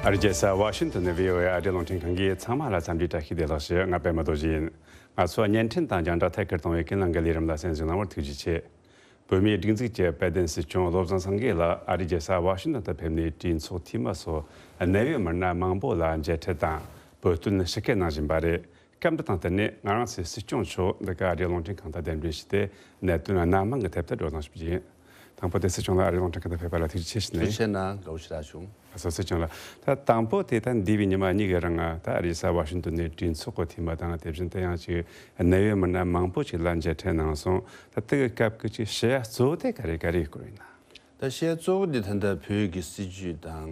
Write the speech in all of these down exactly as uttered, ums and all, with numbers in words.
ཨ་རིའི་རྒྱལ་ས་ཝ་ཤིང་ཏོན་ནས་བྷི་ཨོ་ཨེ་ཨ་རིའི་རླུང་འཕྲིན་ཁང་གིས་ཚང་མ་ལ་འཚམས་འདྲི་བཀྲ་ཤིས་བདེ་ལེགས་ཞུ། ང་པད་མ་རྡོ་རྗེ་ཡིན། ང་ཚོ་བརྙན་འཕྲིན་དང་རྒྱང་བསྒྲགས་ཐད་ཀར་གཏོང་བའི་ཀུན་གླེང་གི་ལས་རིམ་ལ་གསན་གཟིགས་གནང་བར་ཐུགས་རྗེ་ཆེ། བོད་མིའི་སྒྲིག་འཛུགས་ཀྱི་དཔལ་ལྡན་སྲིད་སྐྱོང་བློ་བཟང་སེང་གེ་ལགས་ཨ་རིའི་རྒྱལ་ས་ཝ་ཤིང་ཏོན་དུ་ཕེབས་ནས་གྲོས་ཚོགས་འཐུས་མི་སོགས་གནད་ཡོད་མི་སྣ་མང་པོ་ལ་མཇལ་འཕྲད་དང་བོད་དོན་ཞུ་སྐུལ་གནང་བཞིན་པ་རེད། སྐབས་འདི་དང་བསྟུན་ནས་ང་རང་ཚོའི་སྲིད་སྐྱོང་མཆོག་འདི་ག་ཨ་རིའི་རླུང་འཕྲིན་ཁང་དང་གདན་འདྲེན་ཞུས་ཏེ་གནད་དོན་སྣ་མང་གི་ཐད་དུ་བགྲོ་གླེང་ཞུ་རྒྱུ་ཡིན། དང་པོ་དེ་སྲིད་སྐྱོང་ལགས་ཨ་རིའི་རླུང་འཕྲིན་ཁང་དུ་ཕེབས་པ་ལ་ཐུགས་རྗེ་ཆེ་ཞུ་ནས། ཐུགས་རྗེ་ཆེ་གནང་། དགའ་བོ་ཞེ་དྲག་བྱུང་། ལགས་སོ། སྲིད་སྐྱོང་ལགས། ད་དང་པོ་དེ་ད་འདས་པའི་ཉི་མ་གཉིས་ཀྱི་རིང་ད་ཨ་རིའི་ས་ཝ་ཤིང་ཏོན་ནས་གྲོས་ཚོགས་ཀྱི་འཐུས་མི་དང་དེ་བཞིན་དུ་ཡང་ཅིག་གནད་ཡོད་མི་སྣ་མང་པོ་ཅིག་ལ་མཇལ་འཕྲད་གནང་སོང་། ད་དེ་གི་སྐབས་ཀྱི་ཅིག་བཤད་ཡ་གཙོ་བོ་དེ་ག་རེ་ག་རེ་སྐོར་ཡིན་ན། ད་བཤད་གཙོ་བོ་འདི་ད་ལྟ་བོད་ཀྱི་སྲིད་བྱུས་དང་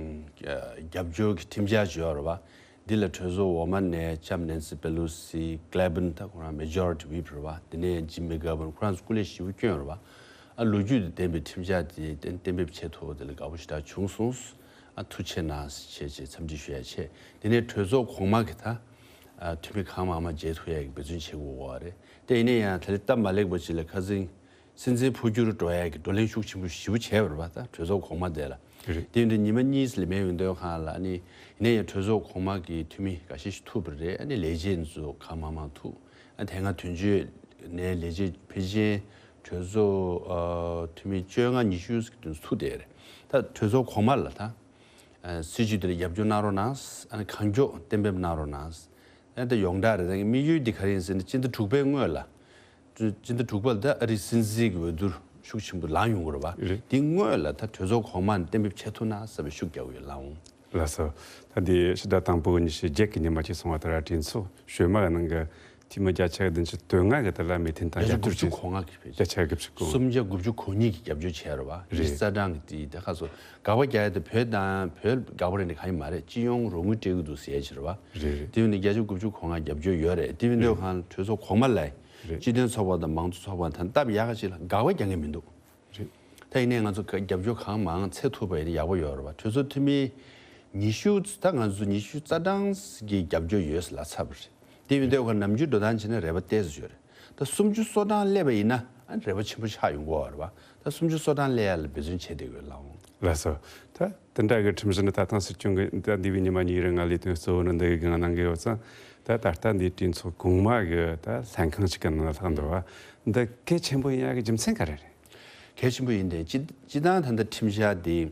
རྒྱབ་སྐྱོར་གྱི་ཁྲིམས་འཆར་ཅིག་ཡོད་རེད་བ། འདི་ལ་གྲོས་ཚོགས་འོག་མ་ནས་ལྕམ་ནན་སི་པེ་ལོ་སི་ཀླད་པོན་ད་ཁོ་རང་མེ་ཇོ་རི་ཊི་ཝིབ་རེད་བ། དེ་ནས་ཇིམ་མི་ཀར་པན་ཁོ་རང་ཚོ་སྐུ་ལས་ཞེ་པོ་བསྐྱོན་རེད་བ། ཨ་ལོ་རྒྱུས་དང་ལྡན་པའི་ཁྲིམས་འཆར་དེ་གཏན་གཏན་འབེབས་བྱེད་ཐུབ་པ་དེ་ལ་དགའ་པོ་ཞེ་དྲག་བྱུང་སོང་། ཨ་ཐུགས་རྗེ་གནང་ཞེས་ཅེས་འཚམས་འདྲི་ཞུ་ཡ་བྱས། དེ་ནས་གྲོས་ཚོགས་གོང་མ་གི་ད་ཨ་འཐུས་མི་གང་མང་མང་མཇལ་ཐུབ་ཡ་གི་འབད་བརྩོན་བྱེད་དགོས་པ་རེད། དེ་ཡིན་ན་ཡང་ད་ལྟ་སྟབས་མ་ལེགས་པ་ཅིག་ལ་ཁ་སང་སྲིད་འཛིན་འཕོ་འགྱུར་འགྲོ་ཡ་གི་བགྲོ་གླེང་ཤུགས་ཆེན་པོ་ཞེ་པོ་བྱས་པ་རེད་པ། ད་གྲོས་ཚོགས་གོང་མ་དེ་ལ། རེད། དེ་ཡིན་དུས་ཉི་མ་གཉིས་ལས་མེད་ཡོང་དུས་གང་ལ་ནི་ཡིན་ན་ཡང་གྲོས་ཚོགས་གོང་མ་གི་འཐུས་མི་འགའ་ཤས་ཤིག་ཐུག་པ་རེད། ཨ་ནི་ལས་བྱེད་ཚོ་གང་མང་མང་ཐུག་ཨ་དེ་སྔ་དོན་གཅོད་ནས་ལས་བྱེད་ཕལ་ཆེར་གྲོས་ཚོགས་ཨ་འཐུས་མི་བཅོ་ལྔ་ཉི་ཤུ་ཟིག་དོན་ཐུག་བསྡད་རེད། ད་གྲོས་ཚོགས་གོང་མ་ལ་ད་ཨ་སྲིད་བྱུས་དེ་ལ་རྒྱབ་སྐྱོར་གནང་རོགས་གནང་། ཨ་ནི་གང་མགྱོགས་གཏན་འབེབས་གནང་རོགས་གནང་། ཨ་ད་ཡོངས་གྲགས་རེད། ད་དམིགས་ཡུལ་འདི་ག་རེ་ཡིན་ཟེར་ན་སྤྱི་ཟླ་དྲུག་པའི་སྔོན་ལ། སྤྱི་ཟླ་དྲུག་པ་ལ་ད་ཨ་རིའི་སྲིད་འཛིན་གྱི་འོས་བསྡུ་ཤུགས་ཆེན་པོ་ལངས་ཡོང་གི་རེད་བ། རེད། དེ་སྔོན་ལ་ད་གྲོས་ཚོགས་གོང་མ་ནས་གཏན་འབེབས་བྱེད་ཐུབ་ན་བསམ་པའི་ཤུགས་རྒྱག་གི་ཡོད་ལགས་འོང་། ལགས་སོ། ད་འདི་ཕྱི་ཟླ་དང་པོ་ཉི་ཤུ་བརྒྱད་ཀྱི་ཉི་མ་གཅིག་སོང་བ་ལྟར་གྲོས་ཚོགས་གཞུག་མ་གི་ནང་གི་འཐུས་མི་བརྒྱ་ཆ་བདུན་ཅུ་དོན་ལྔ་གི་དེ་ལ་མོས་མཐུན་དང་བརྒྱ་ཆ་རྒྱབ་སྐྱོར་དགུ་བཅུ་གོ་ལྔ་གི་ཕལ་ཆེར། བརྒྱ་ཆ་དགུ་བཅུ་གོ། སུམ་བརྒྱ་དགུ་བཅུ་གོ་གཉིས་ཀྱི་རྒྱབ་སྐྱོར་བྱས་རེད་བ། རེད། རྩ་གྲངས་ཀྱི་དེ་ད་ཁ་སོ་དགག་པ་རྒྱག་ཡ་དེ་བོད་དང་བོད་དགག་པ་རེད་ནི་གང་ཡིན་མ་རེད། སྤྱི་ཡོངས་རོགས་དངུལ་སྤྲད་གི་འདུག་ཟེར་ཡ་ཅིག་རེད་བ། རེད་རེད། དེ་ཡིན་དུས་བརྒྱ་ཆ་དགུ་བཅུ་གོ་ལྔ་རྒྱབ་སྐྱོར་ཡོད་རེད། དེ་ཡིན་དུས་རེད། གང་གྲོས་ཚོགས་གོང་མ་ལ་རེད། སྤྱི་མཐུན་ཚོགས་པ་དང་མང་གཙོ་ཚོགས་པ་དང་སྟབས་ཡག་ག་ཅིག་ལ་དགག་པ་རྒྱག་མཁན་མི་འདུག་རེད། ད་ཡིན་ནའི་ང་ཚོ་རྒྱབ་སྐྱོར་གང་མང་འཚོལ་ཐུབ་པ་ཡིན་ན་ཡག་པོ་ཡོད་རེད་བ། གྲོས་ཚོགས་འཐུས་མི་ཉི་ཤུ། ད་ང་ཚོ་ཉི་ཤུ་རྩ་གྲངས་ཀྱི་རྒྱབ་སྐྱོར་ཡོད་ཟེར་ལབ་ཚར་བ་རེད། དེ་ཡིན་དུས་ཁོ་ནམ་རྒྱུན་འགྲོ་སྟངས་བྱས་ན་རེ་བ་ཏོག་ཙམ་ཡོད་རེད། ད་སུམ་ཅུ་སོ་གྲངས་སླེབས་པ་ཡིན་ན་ཨ་རེ་བ་ཆེན་པོ་ཆགས་ཡོང་གི་ཡོད་རེད་བ། ད་སུམ་ཅུ་སོ་གྲངས་སླེབས་ཡ་ལ་འབད་བརྩོན་བྱེད་བསྡད་ཡོད་ལགས་འོང་། ལགས་སོ། ད་དེ་འདྲ་གི་ཁྲིམས་གཞི་འདི་ད་ཐེངས་སྲིད་སྐྱོང་གི་ད་འདས་པའི་ཉི་མ་གཉིས་རིང་ང་ལས་དོན་གཙོ་བོ་ནི་འདི་གི་སྒང་གནང་གི་ཡོད་ཙང་། ད་ད་ལྟ་འདི་གྲོས་ཚོགས་གོང་མ་གི་ད་ལྷན་ཁང་ཞིག་གི་ནང་ལ་ལྷག་འདུག་བ། འདི་གལ་ཆེན་པོ་ཡིན་ཡ་གི་རྒྱུ་མཚན་ག་རེ་རེད། གལ་ཆེན་པོ་ཡིན་ཏེ། སྤྱི་སྤྱི་བཏང་ད་ལྟ་ཁྲིམས་འཆར་འདི་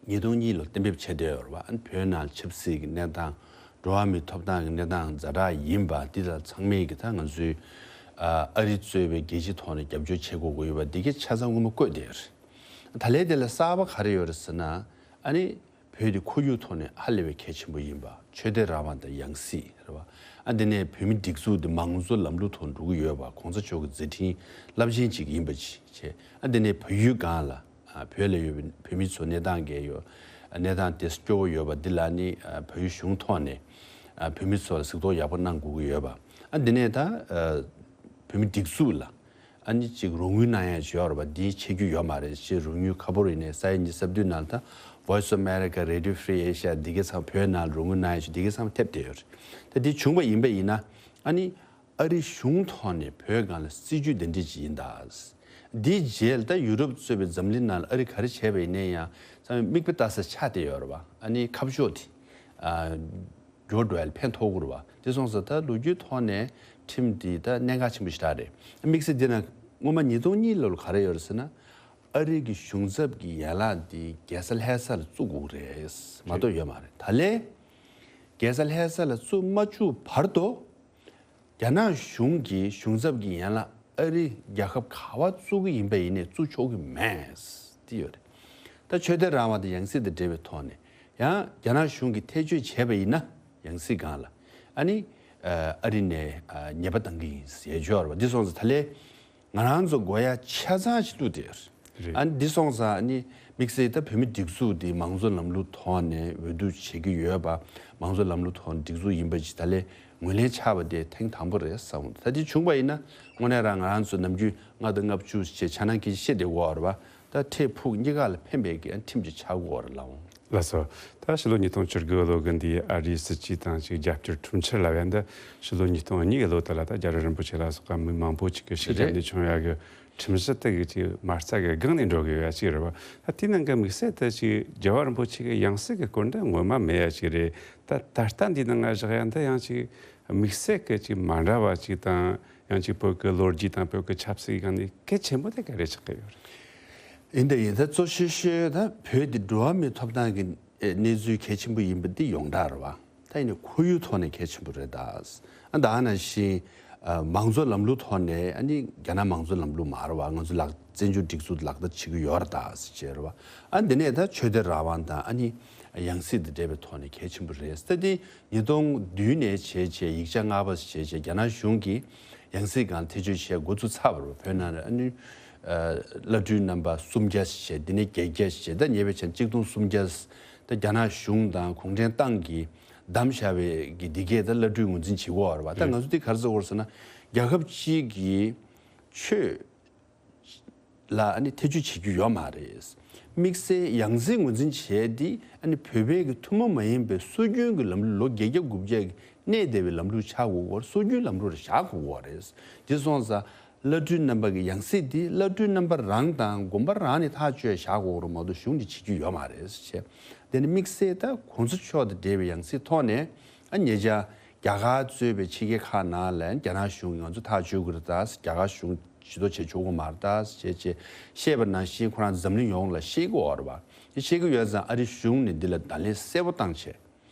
ཉིས་སྟོང་གཉིས་ལོར་གཏན་འབེབས་བྱས་བསྡད་ཡོད་རེད་བ། ཨ་ནི་བོད་ནང་ཆབ་སྲིད་ཀྱི་གནས་སྟངས། འགྲོ་བ་མིའི་ཐོབ་ཐང་གི་གནས་སྟངས་ཛ་དྲག་ཡིན་པ་འདི་དང་ཚང་མས་ཀྱི་ད་ང་ཚོའི་ཨ་ཨ་རི་གཙོས་པའི་རྒྱལ་སྤྱིའི་ཐོག་ནས་རྒྱབ་སྐྱོར་བྱེད་དགོས་ཀྱི་ཡོད་པ་འདི་གའི་ཆ་ཚང་སྔོན་མ་བཀོད་བསྡད་ཡོད་རེད། ད་ལན་དེ་ལ་གསར་པ་ག་རེ་ཡོད་རེད་ཟེར་ན། ཨ་ནི་བོད་དེ་ཁོར་ཡུག་ཐོག་ནས་ཧ་ལས་པའི་གལ་ཆེན་པོ་ཡིན་པ། ཆོས་དད་རང་དབང་དང་ཡང་སྲིད་རེད་བ། ཨ་འདི་ནས་བོད་མི་སྒྲིག་འཛུགས་འདི་མང་གཙོ་ལམ་ལུགས་ཐོག་འགྲོ་གི་ཡོད་པ། གོང་ས་མཆོག་གི་མཛད་འཕྲིན་རླབས་ཆེན་ཅིག་ཡིན་པ་ཅིག་བྱས། ཨ་འདི་ནས་བལ་ཡུལ་སྒང་ལ་ཨ་བོད་ལ་ཡོད་པའི་བོད་མི་ཚོ་གནས་སྟངས་འགལ་ཡོད། ཨ་གནས་སྟངས་དེ་སྐྱོ་བོ་ཡོད་པ་འདི་ལ་ནི་ཨ་བལ་ཡུལ་གཞུང་ཐོག་ནས་ཨ་བོད་མི་ཚོ་ལ་གཟིགས་རྟོག་ཡག་པོ་གནང་དགོས་ཀྱི་ཡོད་པ། ཨ་འདི་ནས་ད་ཨ་བོད་མི་སྒྲིག་འཛུགས་ལ་ཨ་ནི་ཅིག་རོགས་དངུལ་གནང་ཡ་ཅིག་ཡོད་རེད་པ། འདི་ཆད་རྒྱུ་ཡོད་མ་རེད། ཅེས་རོགས་དངུལ་ཁ་པོ་རེ་ནས་ས་ཡ་ཉི་ཤུ་རྩ་བདུན་ནང་ད་Voice of America, Radio Free Asia འདི་གའི་ཚང་བོད་ནང་རོགས་དངུལ་གནང་ཡ་ཅིག་འདི་གའི་ཚང་ཐེབས་བསྡད་ཡོད་རེད། ད་འདི་བྱུང་བ་ཡིན་པ་ཡིན་ན་ཨ་ནི་ཨ་རི་གཞུང་ཐོག་ནས་བོད་སྒང་ལ་སྲིད་ཇུས་འདི་འདྲ་ཅིག་ཡིན་ད། འདི་རྗེས་ལ་ད་ཡུ་རོབ་གཙོས་པའི་འཛམ་གླིང་ནང་ལ་ཨ་རི་ག་རེ་བྱས་པ་ཡིན་ན་ཡང་ཚང་མས་མིག་དཔེ་ལྟ་ས་ཆགས་བསྡད་ཡོད་རེད་པ། ཨ་ནི་ཁ་ཕྱོགས་དེ་ཨ། འགྱུར་བ་འགྲོ་ཡ་ལ་ཕན་ཐོགས་ཀྱི་རེད་བ། དེ་སོང་ཙང་ད་ལོ་རྒྱུས་ཐོག་ནས་ཁྲིམས་འདི་ད་གནད་འགག་ཆེན་པོ་ཞེ་དྲག་རེད། དམིགས་བསལ་འདི་ན་སྔོན་མ་ཉིས་སྟོང་གཉིས་ལོར་ག་རེ་ཡོད་རེད་ཟེར་ན། ཨ་རི་གི་གཞུང་ཚབ་ཀྱི་ཡན་ལག་འདི་རྒྱལ་ས་ལྷ་ས་ལ་བཙུགས་དགོས་རེད་མ་གཏོགས་ཡོད་མ་རེད། ད་ལན་རྒྱལ་ས་ལྷ་ས་ལ་བཙུགས་མ་བཅུག་བར་དུ། རྒྱ་ནག་གཞུང་གི་གཞུང་ཚབ་ཀྱི་ཡན་ལག་ཨ་རི་རྒྱལ་ཁབ་ག་པར་བཙུགས་ཀྱི་ཡིན་པ་ཡིན་ནའི་བཙུགས་ཆོག་གི་མེད། དེ་ཡོད་རེད། ད་ཆོས་དད་རང་དབང་དང་ཡང་སྲིད་དང་འབྲེལ་བའི་ཐོག་ནས་ཡང་རྒྱ་ནག་གཞུང་གིས་ཐེ་བྱུས་བྱས་པ་ཡིན་ན་ཡང་སྲིད་སྒང་ལ་ཨ་ནི་ཨ་རི་ནས་ཉེས་པ་གཏང་གི་ཡིན་ཟེར་ཡོད་རེད་བ། འདི་སོང་ཙང་ད་ལན་ང་རང་ཚོ་དགོས་ཡ་ཆ་ཚང་ཞིག་བླུགས་བསྡད་ཡོད་རེད། རེད། ཨ་ནི་འདི་སོང་ཙང་ཨ་ནི་དམིགས་བསལ་ད་བོད་མི་སྒྲིག་འཛུགས་འདི་མང་གཙོ་ལམ་ལུགས་ཐོག་ནས་འོས་བསྡུ་བྱེད་ཀྱི་ཡོད་པ། མང་གཙོ་ལམ་ལུགས་ཐོག་ནས་སྒྲིག་འཛུགས་ཡིན་པ་ཅིག་ད་ལན་ངོས་ལེན་ཆགས་པ་དེ་ཐེངས་དང་པོ་རེད་བསམ། ད་དེ་བྱུང་བ་ཡིན་ན་དངོས་གནས་རང་ང་རང་ཚོ་ནམ་རྒྱུན་ལྔ་དང་ལྔ་བཅུ་ཞེས་ཆ་ནང་སྐད་ཆ་བཤད་བསྡད་ཡོད་རེད་བ། ད་འཕྲལ་ཕུགས་གཉིས་ཀ་ལ་ཕན་པའི་གི་ཁྲིམས་ཅིག་ཆགས་ཀྱི་ཡོད་རེད་ལགས་འོང་། ལགས་སོ། ད་ཕྱི་ལོ་ཉིས་སྟོང་བཅུ་དགུ་ལོ་གི་འདིའི་ཨ་རིའི་སྲིད་བྱུས་དང་ཅིག་རྒྱབ་སྐྱོར་ཁྲིམས་འཆར་ལབ་ཡ་འདི་ཕྱི་ལོ་ཉིས་སྟོང་གཉིས་ཀྱི་ལོ་དེ་ལ་ད་རྒྱལ་བ་རིན་པོ་ཆེ་ལ་སོགས་པ་མི་མང་པོ་ཅིག་གིས་ཤུགས་རྒྱབ་ནས་བྱུང་ཡ་གི་ ཁྲིམས་གཞི་དེ་གི་ཅིག་མ་རྩ་གི་སྒང་ནས་འགྲོ་གི་ཡོད་ཡ་ཅིག་རེད་བ། ད་དེའི་ནང་གི་དམིགས་བསལ་དུ་ཅིག་རྒྱལ་བ་རིན་པོ་ཆེ་གི་ཡང་སྲིད་ཀྱི་སྐོར་འདི་ངོ་མ་མེད་ཡ་ཅིག་རེད། ད་ད་ལྟ་འདིའི་ནང་ང་བཞག་ཡ་འདི་ཡང་ཅིག་དམིགས་བསལ་གྱི་ཅིག་མ་འདྲ་བ་ཅིག་དང་། ཡང་ཅིག་བོད་ཀྱི་ལོ་རྒྱུས་དང་བོད་ཀྱི་ཆབ་སྲིད་སྒང་ནས་གལ་ཆེན་པོ་དེ་ག་རེ་ཆགས་ཀྱི་ཡོད་རེད། ཡིན་ད་ཡིན་ད་གཙོ་ཆེ་ཤོས་ད་བོད་འདི་འགྲོ་བ་མིའི་ཐོབ་ཐང་གི་ཨེ་གནས་ཚུལ་གལ་ཆེན་པོ་ཡིན་པ་འདི་ཡོངས་གྲགས་རེད་བ། ད་ཡིན་ནའི་ཁོར་ཡུག་ཐོག་ནས་གལ་ཆེན་པོ་རེད་ད། ཨ་ད་ཨ་ནང་བཞིན་ཨ་མང་གཙོ་ལམ་ལུགས་ཐོག་ནས་ཨ་ནི་རྒྱ་ནག་མང་གཙོ་ལམ་ལུགས་མ་རེད་བ། ང་ཚོ་ལག་བཙན་བྱོལ་སྒྲིག་འཛུགས་ལག་བསྟར་བྱེད་ཀྱི་ཡོད་རེད་ད་ཟེར་བྱས་རེད་བ། ཨ་འདི་ནས་ད་ཆོས་དད་རང་དབང་དང་ཨ་ནི་ཡང་སྲིད་དང་འབྲེལ་བའི་ཐོག་ནས་གལ་ཆེན་པོ་རེད། ད་འདི་ཉིས་སྟོང་བདུན་ནས་བྱས་བྱས་ཡིག་ཆ་ལྔ་པ་བྱས་བྱས་རྒྱ་ནག་གཞུང་གིས་ཡང་སྲིད་སྒང་ཐེ་བྱུས་བྱས་འགོ་ཚུགས་ཚར་བ་རེད། བོད་ནང་ལ་ཨ་ནི་ཨ་བླ་སྤྲུལ་རྣམ་པ་སུམ་བརྒྱ་བྱས། འདི་ནས་བརྒྱད་བརྒྱ་བྱས། ད་ཉེ་བའི་ཆར་གཅིག་སྟོང་སུམ་བརྒྱ། ད་རྒྱ་ནག་གཞུང་དང་གུང་ཁྲན་ཏང་གིས་བདམས་བཞག་པའི་གི་འདི་གས་ད་བླ་སྤྲུལ་ངོས་འཛིན་བྱེད་ཀྱི་ཡོད་རེད་བ། ད་ང་ཚོ་འདི་ག་རེ་ཟེར་དགོས་རེད་ཟེར་ན་རྒྱལ་ཁབ་གཅིག་གི་ཆོས་ལ་ཨ་ནི་ཐེ་བྱུས་བྱེད་རྒྱུ་ཡོད་མ་རེད། དམིགས་བསལ་ཡང་སྲིད་ངོས་འཛིན་བྱས་ཏེ་ཨ་ནི་བོད་པའི་གི་ཐུན་མོང་མ་ཡིན་པའི་སྲོལ་རྒྱུན་གྱི་ལམ་ལུགས་ལོ་བརྒྱད་བརྒྱ་དགུ་བརྒྱ་གི་གནས་བསྡད་པའི་ལམ་ལུགས་ཆགས་དགོས་ཀྱི་ཡོད་རེད། སྲོལ་རྒྱུན་ལམ་ལུགས་རེ་བཞག་དགོས་ཀྱི་ཡོད་རེད། དེ་སོང་ཙང་བླ་སྤྲུལ་རྣམ་པ་གི་ཡང་སྲིད་དེ་བླ་སྤྲུལ་རྣམ་པ་རང་དང་དགོན་པ་རང་ནས་ཐག་གཅོད་བཞག་དགོས་ཀྱི་རེད་མ་གཏོགས་གཞུང་གིས་བྱེད་རྒྱུ་ཡོད་མ་རེད་ཟེར་བྱས། དེ་ནི་དམིགས་བསལ་ད་གོང་ས་མཆོག་དང་འབྲེལ་བའི་ཡང་སྲིད་ཐོག་ནས་ཨ་ཉེ་ཆར་རྒྱ་གར་གཙོས་པའི་ཕྱི་རྒྱལ་ཁག་ནང་ལ་རྒྱ་ནག་གཞུང་གིས་ང་ཚོ་ཐག་གཅོད་དགོས་རེད་ད། རྒྱ་གར་གཞུང་ཇུས་གཏོགས་བྱེད་ཆོག་གི་མ་རེད་ད་ཟེར་བྱས་བཤད་པ་ནང་བཞིན་ཁོ་རང་འཛམ་གླིང་ཡོངས་ལ་ཤེས་ཀྱི་ཡོད་རེད་བ། དེ་ཤེས་ཀྱི་ཡོད་ཙང་ཨ་རི་གཞུང་ནས་འདི་ལ་བརྡ་ལན་གསལ་པོ་བཏང་བྱས།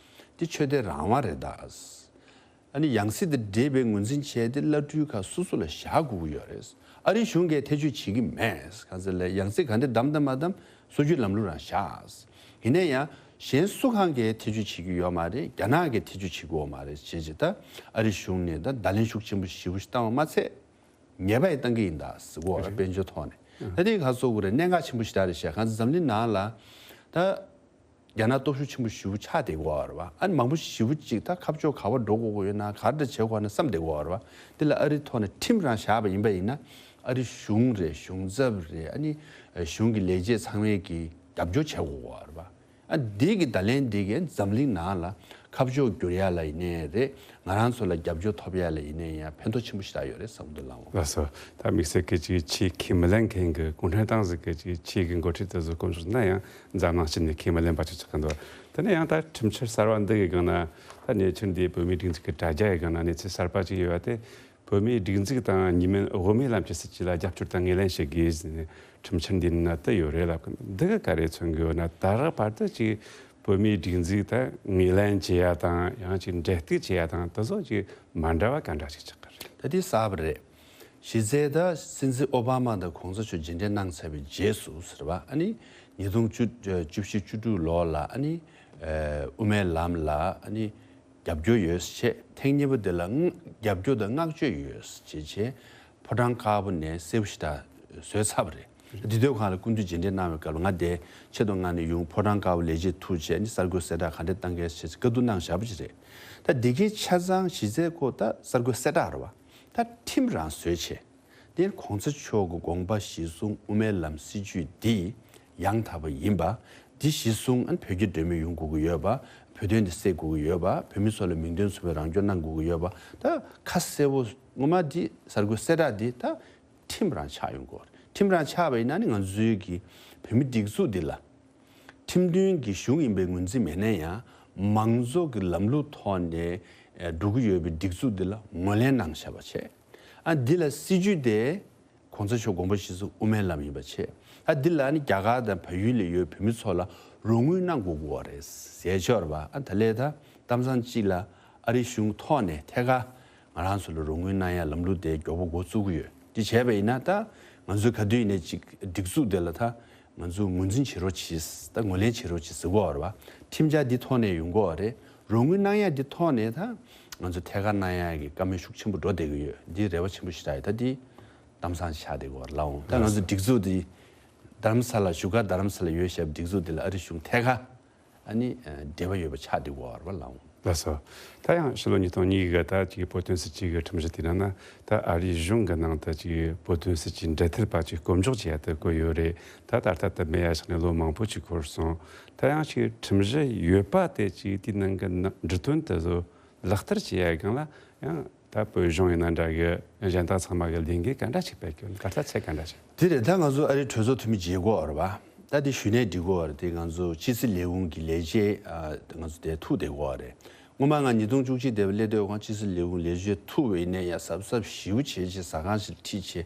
འདི་ཆོས་དད་རང་དབང་རེད་ད། ཨ་ནི་ཡང་སྲིད་དང་འབྲེལ་བའི་ངོས་འཛིན་བྱས་ཏེ་བླ་སྤྲུལ་ཁག་སོ་སོ་ལ་བཞག་དགོས་ཀྱི་ཡོད་རེད། ཨ་རི་གཞུང་གིས་ཐེ་བྱུས་བྱེད་ཀྱི་མེད། གང་ཟེར་ལ་ཡང་སྲིད་ག་འདྲ་བདམས་དང་མ་བདམས་སྲོལ་རྒྱུན་ལམ་ལུགས་རང་བཞག། ཡིན་ན་ཡང་གཞན་སུ་གང་གིས་ཐེ་བྱུས་བྱེད་ཀྱི་ཡོད་མ་རེད། རྒྱ་ནག་གིས་ཐེ་བྱུས་བྱེད་ཀྱི་ཡོད་མ་རེད་ཅེས་ཅེས་ད་ཨ་རི་གཞུང་ནས་ད་བརྡ་ལན་ཤུགས་ཆེན་པོ་ཞེ་པོ་ཞིག་བཏང་བ་མ་ཚད། ཉེས་པ་ཡང་བཏང་གི་ཡིན་ད་ཟེར་གོ་ར་དཔལ་འབྱོར་ཐོག་ནས། ད་དེ་ག་སོགས་དགོས་རེད། གནད་འགག་ཆེན་པོ་ཞིག་ད་རེད་ཤག་གང་ཚེ་འཛམ་གླིང་ནང་ལ་ད་རྒྱ་ནག་སྟོབས་ཤུགས་ཆེན་པོ་ཞེ་པོ་ཆགས་བསྡད་ཀྱི་ཡོད་རེད་བ། ཨ་ནི་མང་པོ་ཞེ་པོ་ཅིག་ད་ཁ་ཕྱོགས་ག་པར་འགྲོ་དགོས་ཀྱི་ཡོད་ན་ག་འདྲ་བྱེད་དགོས་ན་བསམ་བསྡད་ཀྱི་ཡོད་རེད་བ། དེ་ལ་ཨ་རི་ཐོག་ནས་ཁྲིམས་རང་བཞག་པ་ཡིན་པ་ཡིན་ན་ཨ་རི་གཞུང་རེད། གཞུང་ཚབ་རེད། ཨ་ནི་གཞུང་གི་ལས་བྱེད་ཚང་མས་ཀྱི་རྒྱབ་སྐྱོར་བྱེད་དགོས་ཀྱི་ཡོད་རེད་བ། ཨ་འདི་གི་བརྡ་ལན་འདི་གིས་འཛམ་གླིང་ནང་ལ་ཁ་ཕྱོགས་བསྒྱུར་ཡ་ལ་ཡིན་ནའི་རེད། ང་རང་ཚོ་ལ་རྒྱབ་སྐྱོར་ཐོབ་ཡ་ལ་ཡིན་ནའི་ཡང་ཕན་ཐོགས་ཆེན་པོ་ཞིག་ད་ཡོད་རེད་བསམ་འདུག་ལགས་འོང་། ལགས་སོ། ད་དམིགས་བསལ་གྱི་ཅིག་ཆོས་ཁས་མི་ལེན་མཁན་གྱི་གུང་ཁྲན་ཏང་ཟིག་གི་ཅིག་ཆོས་ཀྱི་འགོ་ཁྲིད་དེ་ཚོ་སྐོར་ཞུས་ན་ཡང་འཛམ་གླིང་སྤྱི་ནས་ཁས་མི་ལེན་པ་ཅིག་ཆགས་ཀྱི་འདུག་དེ་ནས་ཡང་ད་ཁྲིམས་འཆར་གསར་བ་འདི་གི་སྒང་ན་ད་ཉེ་ཆར་འདིའི་བོད་མིའི་སྒྲིག་འཛུགས་ཀྱི་དྲ་རྒྱ་ཡི་སྒང་ན་གནས་ཚུལ་གསར་པ་ཅིག་ཡོད་པ་དེ། བོད་མིའི་སྒྲིག་འཛུགས་དང་གཉིས་སྨན་དབུ་མའི་ལམ་གྱི་སྲིད་བྱུས་ལ་རྒྱབ་སྐྱོར་དང་ངོས་ལེན་བྱེད་དགོས་ཟེར་ནས་ཁྲིམས་འཆར་འདིའི་ནང་དུ་ཡོད་རེད་ལབ་ཀྱི་འདུག་ག་རེ་མཚོན་གྱི་ཡོད་ན། ད་རག་བར་དུ་ཅིག་བོད་མིའི་སྒྲིག་འཛུགས་དང་ངོས་ལེན་བྱེད་ཡ་དང་ཡང་ཅིག་འབྲེལ་གཏུག་བྱེད་ཡ་དང་དེ་ཚོ་ཅིག་མ་འདྲ་བ་ག་འདྲ་ཞིག་ཆགས་ཀྱི་རེད། ད་དེ་གསར་པ་རེད། གཞི་རྩའི་ད་སྲིད་འཛིན་ཨོ་བྷ་མ་དང་གོང་ས་མཆོག་མཇལ་འཕྲད་གནང་ཚར་བའི་རྗེས་སུ་ཟེར་བ་ཨ་ནི་ཉིས་སྟོང་བཅུ་བཅུ་བཞི་བཅུ་དྲུག་ལོ་ལ་ཨ་ནི་དབུ་མའི་ལམ་ལ་ཨ་ནི། རྒྱབ་སྐྱོར་ཡོད་ཅེས། ཐེངས་གཉིས་པ་དེ་ལ་རྒྱབ་སྐྱོར་དང་བསྔགས་བརྗོད་ཡོད་ཅེས་བྱས། ཕོ་བྲང་དཀར་པོ་ནས་གསལ་པོ་ཞེ་དྲག་བཟོས་ཚར་བ་རེད། འདི་དུས་སྒང་ལ་སྐུ་མདུན་མཇལ་འཕྲད་གནང་བའི་སྐབས་ལ་ང་དེ་ཆེད་དུ་མངགས་ནས་ཡོང་། ཕོ་བྲང་དཀར་པོ་ལས་བྱེད་ཐུག་བྱས་ནས་གསར་འགོད་གསལ་བསྒྲགས་ག་འདྲས་བཏང་གལ་ཞེས་བཀའ་བསྡུར་གནང་བཞག་པ་ཅིག་རེད། ད་འདི་གའི་ཆ་ཚང་གཞི་རྩའི་སྐོར་ད་གསར་འགོད་གསལ་བསྒྲགས་རེད་བ། ད་ཁྲིམས་རང་བཟོས་བྱས། དེར་གོང་ས་མཆོག་གི་དགོངས་པ་གཞིར་བཟུང་དབུ་མའི་ལམ་སྲིད་བྱུས་འདི་ཡང་དག་པ་ཡིན་པ། འདི་གཞིར་བཟུང་ཨན་བོད་ཀྱི་སྒྲོན་མེ་ཡོང་དགོས་ཀྱི་ཡོད་པ། བོད་དོན་འདི་སེལ་དགོས་ཀྱི་ཡོད་པ། བོད་མི་ཚོ་ལ་མིང་དོན་མཚུངས་པའི་རང་སྐྱོང་གནང་དགོས་ཀྱི་ཡོད་པ། ད་ཁ་གསལ་པོ་ངོ་མ་འདི་གསར་འགོད་གསལ་བསྒྲགས་འདི་ད་ཁྲིམས་རང་ཆགས་ཡོང་དགོས། ཁྲིམས་རང་ཆགས་པ་ཡིན་ན་ནི་ང་ཚོའི་གི་བོད་མི་སྒྲིག་འཛུགས་འདི་ལ། ཁྲིམས་མཐུན་གྱི་གཞུང་ཡིན་པའི་ངོས་འཛིན་མེད་ན་ཡང་མང་གཙོ་གི་ལམ་ལུགས་ཐོག་ནས་ཨེ་འགྲོ་གི་ཡོད་པའི་སྒྲིག་འཛུགས་འདི་ལ་ངོས་ལེན་གནང་བཞག་པ་བྱས། ཨ་འདི་ལ་སྲིད་བྱུས་དེ་གོང་ས་མཆོག་དགོངས་པ་གཞིར་བཟུང་དབུ་མའི་ལམ་ཡིན་པ་བྱས། ཨ་འདི་ལ་ནི་རྒྱ་གར་དང་བལ་ཡུལ་ལ་ཡོད་བོད་མི་ཚོ་ལ་རོགས་དངུལ་གནང་དགོས་ཀྱི་ཡོད་རེད་ཟེར་ཆོག་རེད་པ། ཨ་ད་ལས་ད་གཏམ་བཟང་གཅིག་ལ་ཨ་རིའི་གཞུང་ཐོག་ནས་ཐད་ཀར། ང་རང་ཚོ་ལ་རོགས་དངུལ་གནང་ཡ་ལམ་ལུགས་དེ་མགྱོགས་པོ་འགོ་བཙུགས་ཀྱི་ཡོད། དེ་བྱས་པ་ཡིན་ན་ད་ང་ཚོས་ག་དུས་ཡིན་ནའི་ཅིག་སྒྲིག་འཛུགས་དེ་ལ་ད་ང་ཚོས་ངོས་འཛིན་བྱེད་རོགས་གྱིས། ད་ངོས་ལེན་བྱེད་རོགས་གྱིས་ཟེར་གྱི་ཡོད་རེད་བ། ཁྲིམས་འཆར་འདི་ཐོག་ནས་ཡོང་གི་ཡོད་རེད། རོགས་དངུལ་གནང་ཡ་འདི་ཐོག་ནས་ད་ང་ཚོ་ཐད་ཀར་གནང་ཡ་གི་བཀའ་མོལ་ཤུགས་ཆེན་པོ་འགྲོ་བསྡད་ཀྱི་ཡོད། འདི་རེ་བ་ཆེན་པོ་ཞིག་རག་ཡོད། ད་འདི་གཏམ་བཟང་ཆགས་བསྡད་ཀྱི་ཡོད་རེད་ལགས་འོང་། ད་ང་ཚོ་སྒྲིག་འཛུགས་འདི་རྡ་རམ་ས་ལ་བཞུགས་སྒར་རྡ་རམ་ས་ལ་ཡོད་བཞག་པའི་སྒྲིག་འཛུགས་འདི་ལ་ཨ་རིའི་གཞུང་ཐད་ཀར། ཨ་ནི་འབྲེལ་བ་ཡོད་པ་ཆགས་བསྡད་ཀྱི་ཡོད་རེད་པ་ལགས་འོང་། ལགས་སོ། ད་ཡང་ཕྱི་ལོ་ཉིས་སྟོང་གཉིས་ཀྱི་ད་ཅིག་བོད་དོན་སྲིད་བྱུས་ཀྱི་ཁྲིམས་གཞི་དེའི་ནང་ན་ད་ཨ་རིའི་གཞུང་གི་ནང་དུ་ཅིག་བོད་དོན་སྲིད་བྱུས་འབྲེལ་མཐུད་པ་ཅིག་བསྐོ་འཇོག་བྱེད་ཡ་དེ་བཀོད་ཡོད་རེད། ད་ད་ལྟ་དེ་མེད་ཡ་ཆགས་ནས་ལོ་མང་པོ་ཅིག་འགོར་སོང་། ད་ཡང་ཅིག་ཁྲིམས་གཞི་ཡོད་པ་དེ་ཅིག་དེའི་ནང་གི་ནང་འབྲི་དོན་དེ་ཚོ་ལག་བསྟར་བྱེད་ཡ་སྒང་ལ་ཡང་། ད་བོད་གཞུང་ཡིན་ན་འདྲ་གི་གཞན་དག་ཚང་མ་གི་ལས་འགན་ག་འདྲ་ཞིག་སྤེལ་གི་ཡོད། ད་ལྟ་ཚད་ག་འདྲ་ཞིག་དེ་རེད། ད་ང་ཚོ་ཨ་རིའི་གྲོས་ཚོགས་འཐུས་མི་བརྗེ་དགོས་པ་རེད་པ། ད་དེ་ཞུས་ནས་འགྲིག་གོ་བ་རེད། དེ་ང་ཚོ་ཕྱི་སྲིད་ལས་ཁུངས་ཀྱི་ལས་བྱེད་ཨ་ང་ཚོ་དེ་ཐུག་བསྡད་དགོས་པ་རེད། སྔོན་མ་ང་ཉིས་སྟོང་བཅུ་གཅིག་དེ་བ་སླེབས་དུས་ཁོང་ཕྱི་སྲིད་ལས་ཁུངས་ལས་བྱེད་ཐུག་པ་ཡིན་ནའི་ཡང་གཟབ་གཟབ་ཞེ་པོ་བྱས་བྱས་ཟ་ཁང་ཞིག་ཁྲིད་བྱས།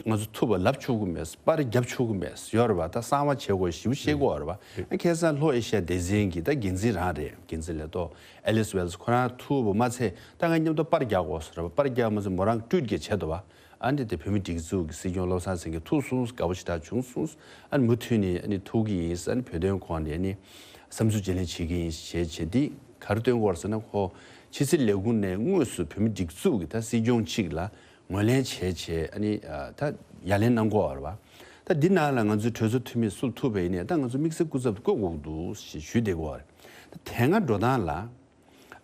ང་ཚོ་ཐུག་པ་ལབ་ཆོག་གི་མེད། པར་རྒྱབ་ཆོག་གི་མེད་ཡོད་རེད་པ། ད་གསང་བ་བྱེད་དགོས་ཞེ་པོ་བཤད་དགོས་པ་རེད་པ། ཁ་སང་ལྷོ་ཨེ་ཤི་ཡ་སྡེ་ཚན་གྱི་ད་འགན་འཛིན་རང་རེད། འགན་འཛིན་ལས་ཐོག་ཨེ་ལིས་ཝེལ་སི། ཁོ་རང་ཐུག་པ་མ་ཚད་ད་ང་མཉམ་དུ་པར་རྒྱག་དགོས་ཟེར་བ། པར་རྒྱག་མ་ཚད་མོ་རང་ཊུ་ཝིཊ་གྱིས་བྱས་འདུག་པ། ཨ་ནི་དེ་བོད་མི་སྒྲིག་འཛུགས་ཀྱི་སྲིད་སྐྱོང་བློ་བཟང་སེང་གེ་ཐུག་སོང་། དགའ་པོ་ཞེ་དྲག་བྱུང་སོང་། ཨ་ནི་མུ་མཐུད་ནས་ཨ་ནི་ཐུག་གི་ཡིན། ཨ་ནི་བོད་དོན་སྐོར་ནས་ཨ་ནི་བསམ་ཚུལ་བརྗེ་ལེན་བྱེད་ཀྱི་ཡིན་ཞེས་བྱས། འདི་ག་རེ་སྟོན་གྱི་ཡོད་རེད་ཟེར་ན། ཁོ་ཕྱི་སྲིད་ལས་ཁུངས་ནས་དངོས་སུ་བོད་མི་སྒྲིག་འཛུགས་ཀྱི་ད་སྲིད་སྐྱོང་གཅིག་ལ་ངོས་ལེན་བྱས་བྱས་ཨ་ནི་ཨ་ད་ཡ་ལན་གནང་གི་ཡོད་རེད་པ། ད་འདི་ནང་ལ་ང་ཚོའི་གྲོས་ཚོགས་འཐུས་མི་སུ་ཐུག་པ་ཡིན་ནའི་ད་ང་ཚོ་དམིགས་བསལ་སྐུ་ཚབ་བསྐོ་དགོས་ཀྱི་འདུག་ཞེས་ཞུས་བསྡད་ཀྱི་ཡོད་རེད། ད་དེ་སྔ་འགྲོ་སྟངས་ལ་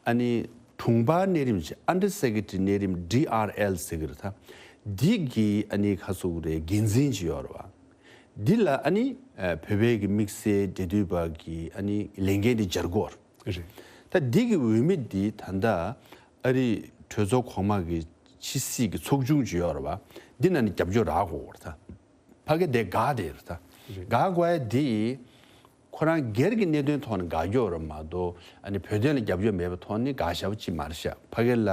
ཨ་ནི་དྲུང་འཕར་གནས་རིམ་བྱས། ཨན་ཌར་སེ་ཀེ་ཊི་རི་གནས་རིམ། ཌི་ཨར་ཨེལ་ཟེར་གྱི་རེད། ད་འདི་གི་ཨ་ནི་ག་རེ་ཟེར་དགོས་རེད། འགན་འཛིན་ཅིག་ཡོད་རེད་པ། འདི་ལ་ཨ་ནི་ཨ་བོད་པའི་གི་དམིགས་བསལ་འབྲེལ་མཐུད་པ་གི་ཨ་ནི་ལས་འགན་དེ་སྦྱར་དགོས་རེད། རེད། ད་འདི་གི་འོས་མི་འདི་ད་ལྟ་ཨ་རི་གྲོས་ཚོགས་གོང་མ་གི་ཕྱི་སྲིད་ཀྱི་ཚོགས་ཆུང་ཅིག་ཡོད་རེད་པ། འདི་ནང་ནས་རྒྱབ་སྐྱོར་རག་དགོས་རེད། ད་ཕ་གི་དེ་དགའ་བསྡད་རེད། ད་རེད། དགའ་དགོས་ཡ་འདི་ཁོ་རང་སྒེར་གྱི་གནད་དོན་ཐོག་ནས་དགའ་སྐྱོ་རེད་མ་གཏོགས། ཨ་ནི་བོད་དོན་ལ་རྒྱབ་སྐྱོར་མེད་པའི་ཐོག་ནས་དགའ་ཞེ་པོ་ཅིག་མ་རེད་ཤག། ཕ་གི་ལ་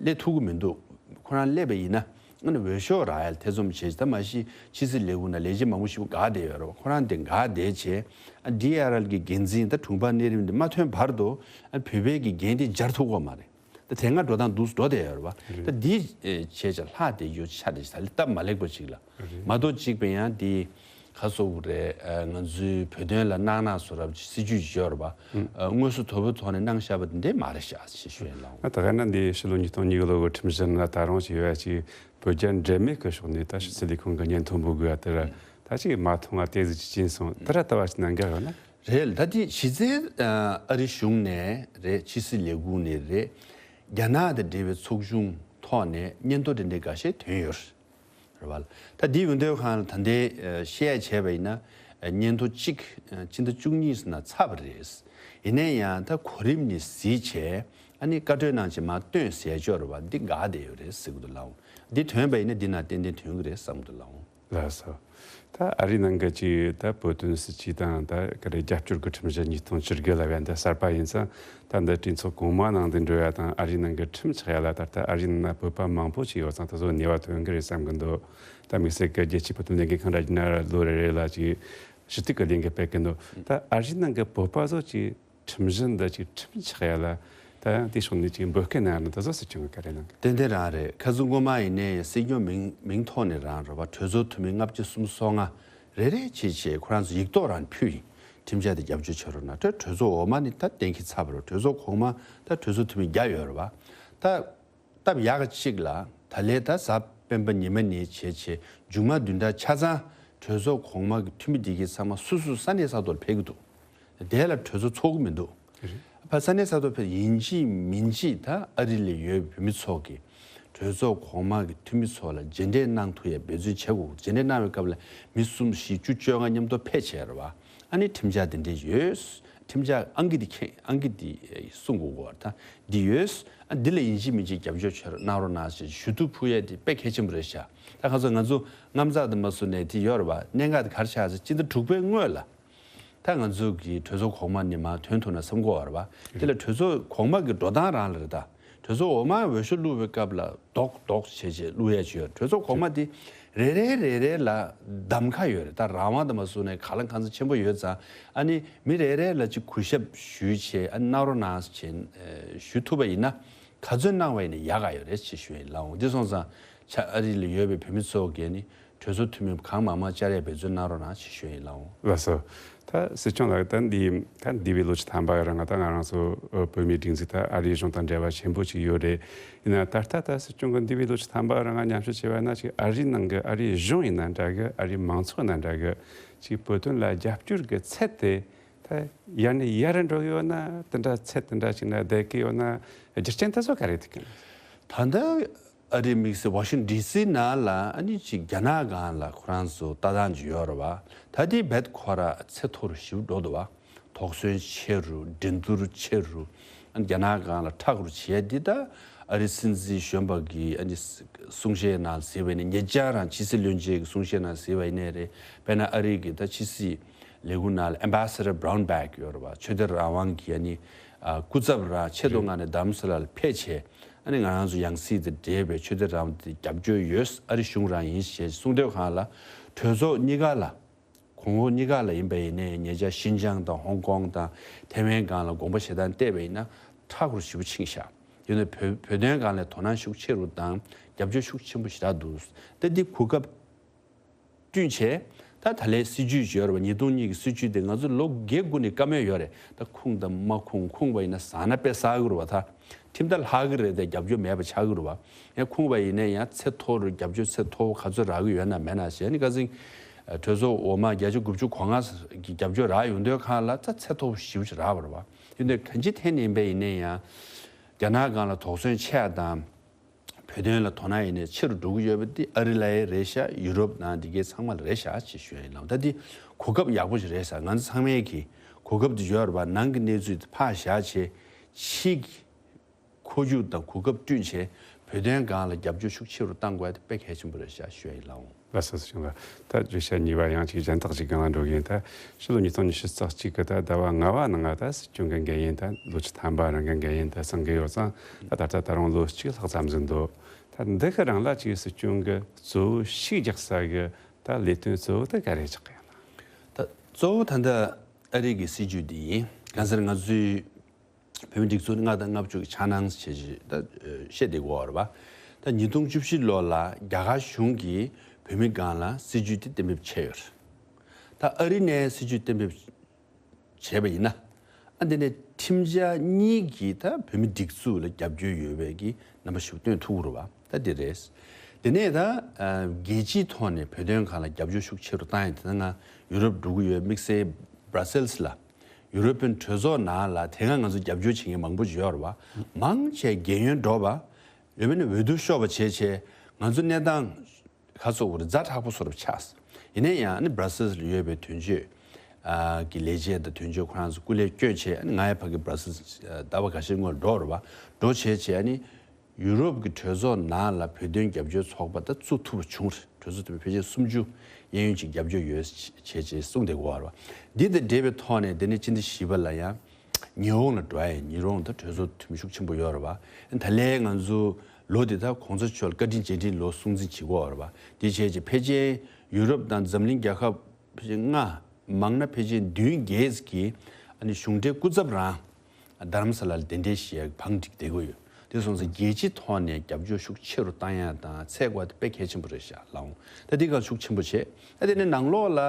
སླེབས་ཐུབ་ཀྱི་མི་འདུག། ཁོ་རང་སླེབས་པ་ཡིན་ན་ཨ་ནི་འོས་ཤོག་རག་ཡ་ལ་ཐེ་ཚོམ་བྱེད། ད་མ་གཞི་ཕྱི་སྲིད་ལས་ཁུངས་ནང་ལས་བྱེད་མང་པོ་ཞིག་དགའ་བསྡད་ཡོད་རེད་པ། ཁོ་རང་དེ་དགའ་བསྡད་བྱས། ཨ་ཌི་ཨར་ཨེལ་གྱི་འགན་འཛིན་ད་དྲུང་འཕར་གནས་རིམ་དེ་མ་ཐོན་བར་དུ་ཨ་ནི་བོད་པའི་གི་འགན་དེ་སྦྱར་ཐུབ་ཀྱི་ཡོད་མ་རེད། ད་དེ་སྔ་འགྲོ་སྟངས་འདུག་སེ་འགྲོ་བསྡད་ཡོད་རེད་པ། རེད། ད་འདི་ཨེ་བྱས་བྱས་ལྷག་བསྡད་རྒྱུ་ཆ་དེ་ད་ལྟ་སྟབས་མ་ལེགས་པ་ཅིག་ལ། རེད། མ་གཏོགས་གཅིག་པ་ཡང་འདི་ག་རེ་ཟེར་དགོས་རེད། ཨ་ང་ཚོའི་བོད་དོན་ལ་གནང་གནང་ཟེར་བ་སྲིད་ཇུས་ཅིག་ཡོད་རེད་པ། ཨ་དངོས་སུ་དོ་ཕོག་ཐོག་ནས་གནང་བཞག་པ་དེ་འདྲ་མ་རེད་ཤག་ཅེས་ཞུ་ཡ་ཡིན་ལགས། ད་ག་ན་འདི་ཕྱི་ལོ་ཉིས་སྟོང་ཉི་དགུ་ལོ་གི་ཁྲིམས་གཞི་ནང་ད་རུང་ཞིག་ཡོད་ཡ་ཅིག་བོད་རྒྱ་འབྲེལ་མོལ་གྱི་ཕྱོགས་ནས་ད་ཕྱི་སྲིད་ལས་ཁུངས་ཀྱི་སྙན་ཐོ་འབུལ་དགོས་ཡ་དེ་ར་ད་ཅིག་མ་མཐོང་བ་དེ་ཟིག་ཅིག་ཕྱིན་སོང་། དེ་ར་ལྟ་བ་ཞིག་ན་འགལ་བ་ན། རེད། ད་དེ་གཞི་རྩའི་ཨ་རི་གཞུང་ནས་རེད། ཕྱི་སྲིད་ལས་ཁུངས་ནས་རེད། རྒྱ་ནག་དང་འབྲེལ་བའི་ཚོགས་ཆུང་ཐོག་ནས་སྙན་ཐོ་དེ་འདྲའི་འགའ་ཤས་ཐོན་ཡོད་རེད་པ། ད་དེ་ཡིན་དུས་ཁོང་ལ་ད་ལྟའི་ཨ་བཤད་ཡ་བྱས་པ་ཡིན་ན། ཨ་སྙན་ཐོ་གཅིག་ཨ་སྤྱི་ཟླ་བཅུ་གཉིས་ནང་ཚར་བ་རེད། ཡིན་ན་ཡང་ད་གོ་རིམ་ནས་གཟིགས་བྱས་ཨ་ནི་བཀའ་འཁྲོལ་གནང་བྱས་མར་བཏོན་ཟེར་ཡ་ཅིག་ཡོད་རེད་པ། འདི་འགག་བསྡད་ཡོད་རེད་ཟེར་གྱི་འདུག་ལགས། འདི་ཐོན་པ་ཡིན་ན་འདི་ནང་ཏན་ཏན་ཐོན་གྱི་རེད་བསམ་གྱི་འདུག་ལགས། ལགས་སོ། ད་ཨ་རིའི་ནང་གི་ཅིག་ད་བོད་དོན་སྲིད་ཇུས་དང་ད་ག་རེ་རྒྱབ་སྐྱོར་གྱི་ཁྲིམས་གཞི་ཉིས་སྟོང་བཅུ་དགུ་ལབ་ཡ་འདི་གསར་པ་ཡིན་ཙང་། ད་འདི་གྲོས་ཚོགས་གོང་མ་ནང་འདི་འགྲོ་ཡ་དང་ཨ་རིའི་ནང་གི་ཁྲིམས་ཆགས་ཡ་ལ་ད་ལྟ་ཨ་རིའི་ནང་ན་བོད་པ་མང་པོ་ཅིག་ཡོད་ཙང་ད་གཟོད་ནུས་པ་ཐོན་གྱི་རེད་བསམ་གྱི་འདུག། ད་དམིགས་བསལ་གྱི་རྒྱལ་སྤྱིའི་བོད་དོན་ལས་འགུལ་ཁང་འདྲ་ཅིག་ན་ལོ་རེ་རེ་ལ་ཅིག་ཞུ་གཏུག་གི་ལས་འགུལ་སྤེལ་གྱི་འདུག། ད་ཨ་རིའི་ནང་གི་བོད་པ་ཚོ་ཅིག་ཁྲིམས་གཞི་འདི་ཅིག་ཁྲིམས་ཆགས་ཡ་ལ་ད་དེ་ཕྱོགས་ནས་ཅིག་འབོད་སྐུལ་གནང་ཡ་ནི་ད་གཟོད་སྲིད་སྐྱོང་གི་བཀའ་རེད་གནང་གི། ཏན་ཏན་རང་རེད། ཁ་སང་སྔོན་མ་ཡིན་ནའི་སྲིད་སྐྱོང་མིང་མིང་ཐོག་ནས་རང་རེད་པ། གྲོས་ཚོགས་འཐུས་མི་ལྔ་བཅུ་སུམ་ཅུ་སོ་ལྔ་རེ་རེ་བྱས་བྱས་ཁོ་རང་ཚོ་ཡིག་ཐོག་རང་ཕུལ་ཡིན། ཁྲིམས་འཆར་དེ་རྒྱབ་སྐྱོར་བྱེད་རོགས་གནང་། གྲོས་གྲོས་ཚོགས་འོག་མ་ནི་ད་གཏན་འཁེལ་ཚར་བ་རེད། གྲོས་ཚོགས་གོང་མ་ད་གྲོས་ཚོགས་འཐུས་མི་བརྒྱ་ཡོད་རེད་པ། ད་སྟབས་ཡག་ག་ཅིག་ལ་ད་ལས་ད་གཟའ་སྤེན་པ་ཉི་མ་ནས་བྱས་བྱས་མཇུག་མ་བདུན་ཕྲག་ཆ་ཚང་གྲོས་ཚོགས་གོང་མ་གི་འཐུས་མི་དེ་གའི་ཚང་མ་སོ་སོའི་ས་གནས་ས་ཐོག་ལ་ཕེབས་ཀྱི་འདུག། དེ་ལ་གྲོས་ཚོགས་ཚོགས་ཀྱི་མི་འདུག། རེད། ཕ་ས་གནས་ས་ཐོག་ཕེབས་ཡིན་གཅིག་མིན་གཅིག་ད་ཨ་རི་ལ་ཡོད་བོད་མི་ཚོ་གིས་གྲོས་ཚོགས་གོང་མ་གི་འཐུས་མི་ཚོ་ལ་མཇལ་འཕྲད་གནང་ཐུབ་ཡ་འབད་བརྩོན་བྱེད་དགོས། མཇལ་འཕྲད་གནང་བའི་སྐབས་ལ་མི་གསུམ་བཞི་བཅུ་བཅོ་ལྔ་མཉམ་དུ་ཕེབས་བྱས་རེད་པ། ཨ་ནི་ཁྲིམས་འཆར་དེ་འདྲས་ཡོད། ཁྲིམས་འཆར་ཨང་ཀི་དེ་མཁྱེན། ཨང་ཀི་དེ་གསུང་དགོས་གོ། ད་འདི་ཡོད། ཨ་འདི་ལ་ཡིན་གཅིག་མིན་གཅིག་རྒྱབ་སྐྱོར་བྱེད་རོགས་གནང་རོགས་གནང་ཞེས་ཞུ་གཏུག་ཕུལ་ཡ་དེ་དཔེ་གལ་ཆེན་པོ་རེད་ཤག། ད་ཁ་སང་ང་ཚོ་དངངས་འཚབ་དེ་མ་བཟོ་ནས་དེ་ཡོད་རེད་པ། གནད་འགག་དེ་ག་རེ་ཆགས་ཟེར་སྤྱི་ཟླ་དྲུག་པའི་སྔོན་ལ། ད་ང་ཚོ་གི་གྲོས་ཚོགས་གོང་མ་ནས་མར་ཐོན་ཐུབ་ན་བསམ་གྱི་ཡོད་རེད་པ། དེ་ལ་གྲོས་ཚོགས་གོང་མ་གི་འགྲོ་སྟངས་རང་ལ་རེད། ད་གྲོས་ཚོགས་འོག་མ་འོས་ཤོག་བླུགས་པའི་སྐབས་ལ་རྡོག་རྡོག་བྱས་བྱས་བླུགས་ཡ་ཅིག་ཡོད། གྲོས་ཚོགས་གོང་མ་དེ་རེ་རེ་རེ་རེ་ལ་གདམ་ཁ་ཡོད་རེད། ད་རང་དབང་དང་མ་བཟུང་ནས་གང་ལ་གང་འཚམ་ཆེན་པོ་ཡོད་ཙང་། ཨ་ནི་མི་རེ་རེ་ལ་ཅིག་གུས་ཞབས་ཞུས་བྱས། ཨ་ནི་གནང་རོགས་གནང་ཞེས་ཞུ་ཐུབ་པ་ཡིན་ན། ག་ཚོད་གནང་བ་ཡིན་ན་ཡག་ག་ཡོད་རེད་ཅེས་ཞུ་ཡ་ཡིན་ལགས་འོང་། འདི་སོང་ཙང་ཆ་ཨ་རི་ལ་ཡོད་པའི་བོད་མི་ཚོ་གིས་ནི་གྲོས་ཚོགས་འཐུས་མི་གང་མང་མང་བཅར་ཡ་འབད་བརྩོན་གནང་རོགས་གནང་ཞེས་ཞུ་ཡ་ཡིན་ལགས་འོང་། ལགས་སོ། ད་སྲིད་སྐྱོང་ལགས། ད་འདི་ད་འདས་པའི་ལོ་བཅུ་ཐམ་པ་རིང་ད་ང་རང་ཚོ་བོད་མིའི་སྒྲིག་འཛུགས་ད་ཨ་རིའི་གཞུང་དང་འབྲེལ་བ་ཆེན་པོ་ཅིག་ཡོད་རེད། ཡིན་ན་ད་ལྟ་ད་སྲིད་སྐྱོང་གི་འདས་པའི་ལོ་བཅུ་ཐམ་པ་རིང་མཉམ་ཞུགས་བྱས་པ་ན་ཅིག་ཨ་རིའི་ནང་གི་ཨ་རིའི་གཞུང་ཡིན་ན་འདྲ་གི། ཨ་རིའི་མང་ཚོགས་ཡིན་ན་འདྲ་གི། ཅིག་བོད་དོན་ལ་རྒྱབ་སྐྱོར་གི་ཚད་དེ་ད་ཡར་ནས་ཡར་འགྲོ་གི་ཡོད་ན། དེ་འདྲ་ཚད་དེ་འདྲ་ཅིག་ན་བསྡད་ཀྱི་ཡོད་ན། རྒྱུ་རྐྱེན་དེ་ཚོ་ག་རེ་འདུག་གི། ད་ལྟ་ཨ་རིའི་དམིགས་བསལ་ཝ་ཤིང་ཌི་སི་ནང་ལ་ཨ་ནི་ཅིག་རྒྱ་ནག་སྒང་ལ་ཁོ་རང་ཚོ་ལྟ་སྟངས་ཅིག་ཡོད་རེད་པ། ད་དེ་རྦད་ཁོ་ར་ཚད་མཐོ་རུ་ཞེ་པོ་འགྲོ་འདུག་པ། དོགས་ཟོན་ཆེ་རུ། འགྲན་བསྡུར་ཆེ་རུ། ཨ་ནི་རྒྱ་ནག་སྒང་ལ་མཁྲེགས་པོ་བྱས་འདི་ད་ཨ་རིའི་སྲིད་འཛིན་གཞོན་པ་གི་ཨ་ནི་གསུང་བཤད་ནང་གཟིགས་པ་ཡིན་ན། ཉེ་ཆར་རང་ཕྱི་སྲིད་བློན་ཆེན་གྱི་གསུང་བཤད་ནང་གཟིགས་པ་ཡིན་ནའི་རེད། དཔེར་ན་ཨ་རི་གི་ད་ཕྱི་སྲིད་ལས་ཁུངས་ནང་ལ་Ambassador Brownback ཡོད་རེད་བ། ཆོས་དད་རང་དབང་གི་ཨ་ནི་ཨ་སྐུ་ཚབ་རང་ཆེད་དུ་མངགས་ནས་དྷ་རམ་ས་ལ་ལ་ཕེབས་བྱས། ཨ་ནི་ང་རང་ཚོ་ཡང་སྲིད་དང་འབྲེལ་བའི་ཆོས་དད་རང་དབང་དེ་རྒྱབ་སྐྱོར་ཡོད། ཨ་རི་གཞུང་རང་ཡིན་ཞེས་གསུངས་དུས་སྒང་ལ། གྲོས་ཚོགས་གཉིས་ཀ་ལ། གོང་འོག་གཉིས་ཀ་ལ་ཡིན་པ་ཡིན་ནའི། ཉེ་ཆར་ཤིན་ཅང་དང་ཧོང་ཀོང་དང་ཐའེ་ཝན་སྒང་ལ་དགོངས་པ་བཞེས་སྟངས་བལྟས་པ་ཡིན་ན་མཁྲེགས་པོ་ཞེ་པོ་ཕྱིན་ཤག། ཡིན་ནའི་བོད་བོད་དོན་སྒང་ལ་དོ་སྣང་ཤུགས་ཆེ་རུ་དང་རྒྱབ་སྐྱོར་ཤུགས་ཆེན་པོ་ཞེ་དྲག་འདུག། ད་འདི་གོ་སྐབས་བསྟུན་བྱས། ད་ད་ལན་སྲིད་ཇུས་ཅིག་ཡོད་རེད་བ། ཉིས་སྟོང་གཉིས་ཀྱི་སྲིད་ཇུས་དེ་ང་ཚོ་ལོ་བརྒྱད་དགུ་ནས་བཀའ་མོལ་ཡོད་རེད། ད་ཁུངས་དང་མ་ཁུངས། ཁུངས་པ་ཡིན་ན་ཟ་ན་དཔེ་ཟ་གི་རེད་བ། ད་ཁྲིམས་ཐག་ལྷག་གི་རེད། དེ་རྒྱབ་སྐྱོར་མེད་པ་ཆགས་ཀྱི་རེད་བ། ཡང་ཁུངས་པ་ཡིན་ན་ཡང་ཚད་མཐོ་རུ་རྒྱབ་སྐྱོར་ཚད་མཐོ་པོ་ག་ཚོད་རག་གི་ཡོད་ན་མེད་ན་ཞེས་ནི། ཁ་སང་གྲོས་ཚོགས་འོག་མ་བརྒྱ་ཆ་དགུ་བཅུ་གོ་ལྔ་གི་རྒྱབ་སྐྱོར་རག་ཡོང་དུས་སྒང་ལ་ད་ཚད་མཐོ་པོ་ཞེ་པོ་ཅིག་རག་པ་རེད་བ། ཡིན་དུས་གང་ཅི་ཐད་ནས་ཡིན་པ་ཡིན་ནའི་ཡང་རྒྱ་ནག་སྒང་ལ་དོགས་ཟོན་ཆེ་ཡ་དང་། བོད་དོན་ལ་དོ་སྣང་ཡིན་ནའི་ཆེ་རུ་འགྲོ་གི་ཡོད་པ་འདི་ཨ་རི་ལ་ཡང་རེད་ཤག། ཡུ་རོབ་ནང་འདི་གའི་ཚང་མ་ལ་རེད་ཤག་ཅེས་ཞུ་ཡ་ཡིན་ལགས། ད་འདི་གོ་སྐབས་ཡག་པོ་ཞིག་རེད་ཤག། ང་ཚོ་ཚང་མས་ཀྱི་གོ་སྐབས་འདི་ཡོད་རེད་བ། ནང་གི་གནས་ཚུལ་འདི་ཕར་བཞག་བྱས། ཕྱི་གི་འཁོར་རྒྱུག་དང་གོ་སྐབས་བསྐྲུན་བྱས། བོད་དོན་སྒང་ལ་རྒྱབ་སྐྱོར་ཤུགས་ཆེ་རུ་གཏང་དགོས་ཡ་དེ་དཔེ་གལ་ཆེན་པོ་རེད་ཤག་ཞུ་ཡ་ཡིན་ལགས། ལགས་སོ། སྲིད་སྐྱོང་ལགས། ད་བརྗོད་བྱ་གཉིས་པ་ཡང་ཅིག་གཞན་དག་ཅིག་སྒང་ལ་འགྲོ་གི་ཡིན། ད་ཕྱི་ལོ་ཉིས་སྟོང་ཉི་ཤུ་རྩ་གཅིག་གི་ད་ཟླ་བ་ལྔ་པ་ནང་ད་སྲིད་སྐྱོང་གི་འགན་ཡིན། ད་ལོ་བཅུ་ཐམ་པ་རང་གི་འགན་ཡིན་ད་གསུང་གི་ཡོད་ཙང་། ད་ད་ལྟ་ད་རུང་ལོ་གཅིག་ལྷག་ཙམ་ཟིན་འདུག། ད་འདི་གི་རིང་ལ་ཅིག་སྲིད་སྐྱོང་གི་གཙོ་བོ་ཤུགས་རྒྱག་ས་གི་ད་ལས་དོན་གཙོ་བོ་ད་ག་རེ་ཆགས་ཀྱི་ཡོད་ན། ད་གཙོ་བོ་ད་ལྟ་ཨ་རི་གི་སྲིད་ཇུས་འདི་ཡིན། གང་ཟེར་ང་ཚོའི་བོད་མིའི་སྒྲིག་འཛུགས་ལྔ་དང་ལྔ་བཅུ་གི་འཆར་སྣང་བྱས་རྗེས་ད་བཤད་བསྡད་ཀྱི་ཡོད་རེད་བ། ད་ཉིས་སྟོང་བཅུ་བཞི་ལོ་ལ་རྒྱ་གར་གཞུང་གིས་བོད་མི་སྒང་ལ་སྲིད་ཇུས་དེ་གཏན་འབེབས་བྱས་ཡོད་རེད། ད་ཨ་རི་ནས་སྲིད་ཇུས་གཏན་འབེབས་བྱས་པ་ཡིན་ན། ཨ་འདི་ནས་ཁྲིམས་འཆར་གཉིས་ཀྱིས་ད་བོད་མིའི་སྒྲིག་འཛུགས་ལ་རྒྱབ་སྐྱོར་ཡོད་པའི་གི་རྣམ་པ་ཞིག་སྟོན་ཐུབ་ཀྱི་རེད་བ། ད་འདི་རེད། དེ་ནས་ད་ཨ་རྒྱལ་སྤྱིའི་ཐོག་ནས་བོད་དོན་སྒང་ལ་རྒྱབ་སྐྱོར་ཤུགས་ཆེ་རུ་བཏང་ཡ་དེ་ད་ང་ཡུ་རོབ་འགྲོ་གི་ཡོད། དམིགས་བསལ་Brussels་ལ། ཡུ་རོ་པིན་གྲོས་ཚོགས་ནང་ལ་དེ་སྔ་ང་ཚོ་རྒྱབ་སྐྱོར་བྱེད་མཁན་མང་པོ་ཅིག་ཡོད་རེད་བ། མང་ཆེ་རྒས་ཡོལ་འགྲོ་བ། ཡོད་མེད་ནི་འོས་བསྡུ་ཤོར་བ་བྱས་བྱས། ང་ཚོ་གནས་སྟངས་ཁ་སོགས་པར་ཛ་དྲག་པོ་བཟོ་འདྲ་ཆགས། ཡིན་ན་ཡང་ཨ་ནི་Brussels་ལ་ཡོད་པའི་དོན་གཅོད་ཨ་གི་ལས་བྱེད་དང་དོན་གཅོད་ཁོ་རང་ཚོ་སྐུ་ལས་བསྐྱོན་བྱས། ཨ་ནི་ང་ཡང་ཕ་གི་Brussels་ཨ་ཟླ་བ་ཁ་ཤས་སྔོན་འགྲོ་རེད་བ། འགྲོ་བྱས་བྱས་ཨ་ནི། ཡུ་རོབ་ཀྱི་གྲོས་ཚོགས་ནང་ལ་བོད་དོན་རྒྱབ་སྐྱོར་ཚོགས་པ་ད་བཙུགས་ཐུབ་པ་བྱུང་རེད། གྲོས་ཚོགས་འཐུས་མི་ཕལ་ཆེར་སུམ་ཅུ་གཡས་གཡོན་ཅིག་རྒྱབ་སྐྱོར་ཡོད་བྱས་བྱས་གསུངས་བསྡད་ཀྱི་ཡོད་རེད་བ། འདི་དང་འབྲེལ་བའི་ཐོག་ནས་དེ་ནས་སྤྱི་ཟླ་བཞི་པ་ལ་ཡང་ཉི་ཧོང་ལ་འགྲོ་ཡ་ཡིན། ཉི་ཧོང་ད་གྲོས་ཚོགས་འཐུས་མི་ཤུགས་ཆེན་པོ་ཡོད་རེད་བ། ད་ལན་ང་ཚོ་ལོ་འདི་ད་གོང་ས་མཆོག་ལ་བཀའ་དྲིན་རྗེས་དྲན་ལོ་སྲུང་བརྩི་བྱེད་ཀྱི་ཡོད་རེད་བ། དེ་བྱས་བྱས་ཕལ་ཆེར་ཡུ་རོབ་དང་འཛམ་གླིང་རྒྱལ་ཁབ་ཕལ་ཆེར་ལྔ། མང་ན་ཕལ་ཆེར་བདུན་བརྒྱད་ཀྱི་ཨ་ནི་གཞུང་འབྲེལ་སྐུ་ཚབ་རང་རྡ་རམ་ས་ལ་ལ་གདན་འདྲེན་བྱེད་ཡག་བང་སྒྲིག་བསྡད་ཀྱི་ཡོད། དེ་སོང་ཙང་རྒྱལ་སྤྱིའི་ཐོག་ནས་རྒྱབ་སྐྱོར་ཤུགས་ཆེ་རུ་བཏང་ཡག་དང་ཚད་བཀག་དེ་དཔེ་གལ་ཆེན་པོ་རེད་ཤག་ལགས་འོང་། ད་འདི་ག་ཤུགས་ཆེན་པོ་བྱས། ད་དེ་ནས་ནང་ལོགས་ལ་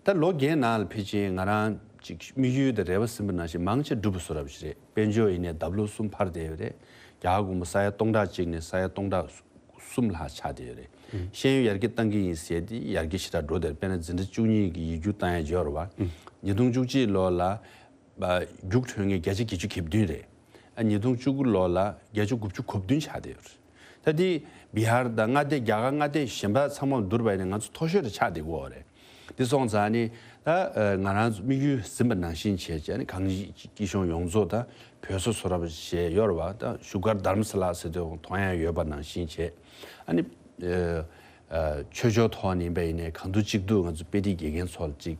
ད་ལོ་བརྒྱད་ནང་ལ་ཕལ་ཆེར་ང་རང་ཅིག་དམིགས་ཡུལ་དང་རེ་བ་ཟིན་པ་ནང་བཞིན་མང་ཆེ་འགྲུབ་པ་བཟོ་འདྲ་ཞིག་རེད། དཔལ་འབྱོར་ཡིན་ནའི་ལྡབ་ལོག་གསུམ་འཕར་བསྡད་ཡོད་རེད། རྒྱ་གར་གོང་བུ་ས་ཡ་སྟོང་ཕྲག་གཅིག་ནས་ས་ཡ་སྟོང་ཕྲག་གསུམ་ལྷག་ཆགས་བསྡད་ཡོད་རེད། ཤེས་ཡོན་ཡར་རྒྱས་བཏང་གི་ཡིན་ཟེར་དེ་ཡར་རྒྱས་ཞེ་དྲག་འགྲོ་བསྡད་རེད། དཔེར་ན་འཛིན་གྲྭ་བཅུ་གཉིས་ཀྱི་ཡིག་རྒྱུགས་བཏང་ཡ་ཡོད་རེད་བ། ཉིས་སྟོང་བཅུ་གཅིག་ལོ་ལ་རྒྱུགས་འཕྲོད་མཁན་བརྒྱ་ཆ་བརྒྱད་ཅུ་གྱ་བདུན་རེད། ཨ་ཉིས་སྟོང་བཅུ་དགུ་ལོ་ལ་བརྒྱ་ཆ་དགུ་བཅུ་གོ་བདུན་ཆགས་བསྡད་ཡོད་རེད། ད་དེ་བི་ཧར་དང་མངའ་སྡེ་རྒྱ་གར་མངའ་སྡེ་གཞན་པ་ཚང་མ་བསྡུར་བ་ཡིན་ན་ང་ཚོ་མཐོ་ཤོས་རེ་ཆགས་བསྡད་ཀྱི་ཡོད་རེད། འདི་སོང་ཙང་ནི་ད་ང་རང་ཚོ་དམིགས་ཡུལ་ཟིན་པ་ནང་བཞིན་བྱས་བྱས་ནི་གངས་སྐྱིད་གཞུང་ཡོངས་རྫོགས་ད་བོད་ས་བཟོ་འདྲ་བྱས་ཡོད་རེད་བ། ད་བཞུགས་སྒར་རྡ་རམ་ས་ལ་ཟེར་དུས་མཐོང་ཡ་ཡོད་པ་ནང་བཞིན་བྱས། ཨ་ནི་ཆོས་ཕྱོགས་ཐོག་ནས་ཡིན་པ་ཡིན་ནའི་གང་ཐུབ་ཅི་ཐུབ་ང་ཚོ་དཔེ་ཁྲིད་དགེ་རྒན་ཚོ་ལ་ཅིག་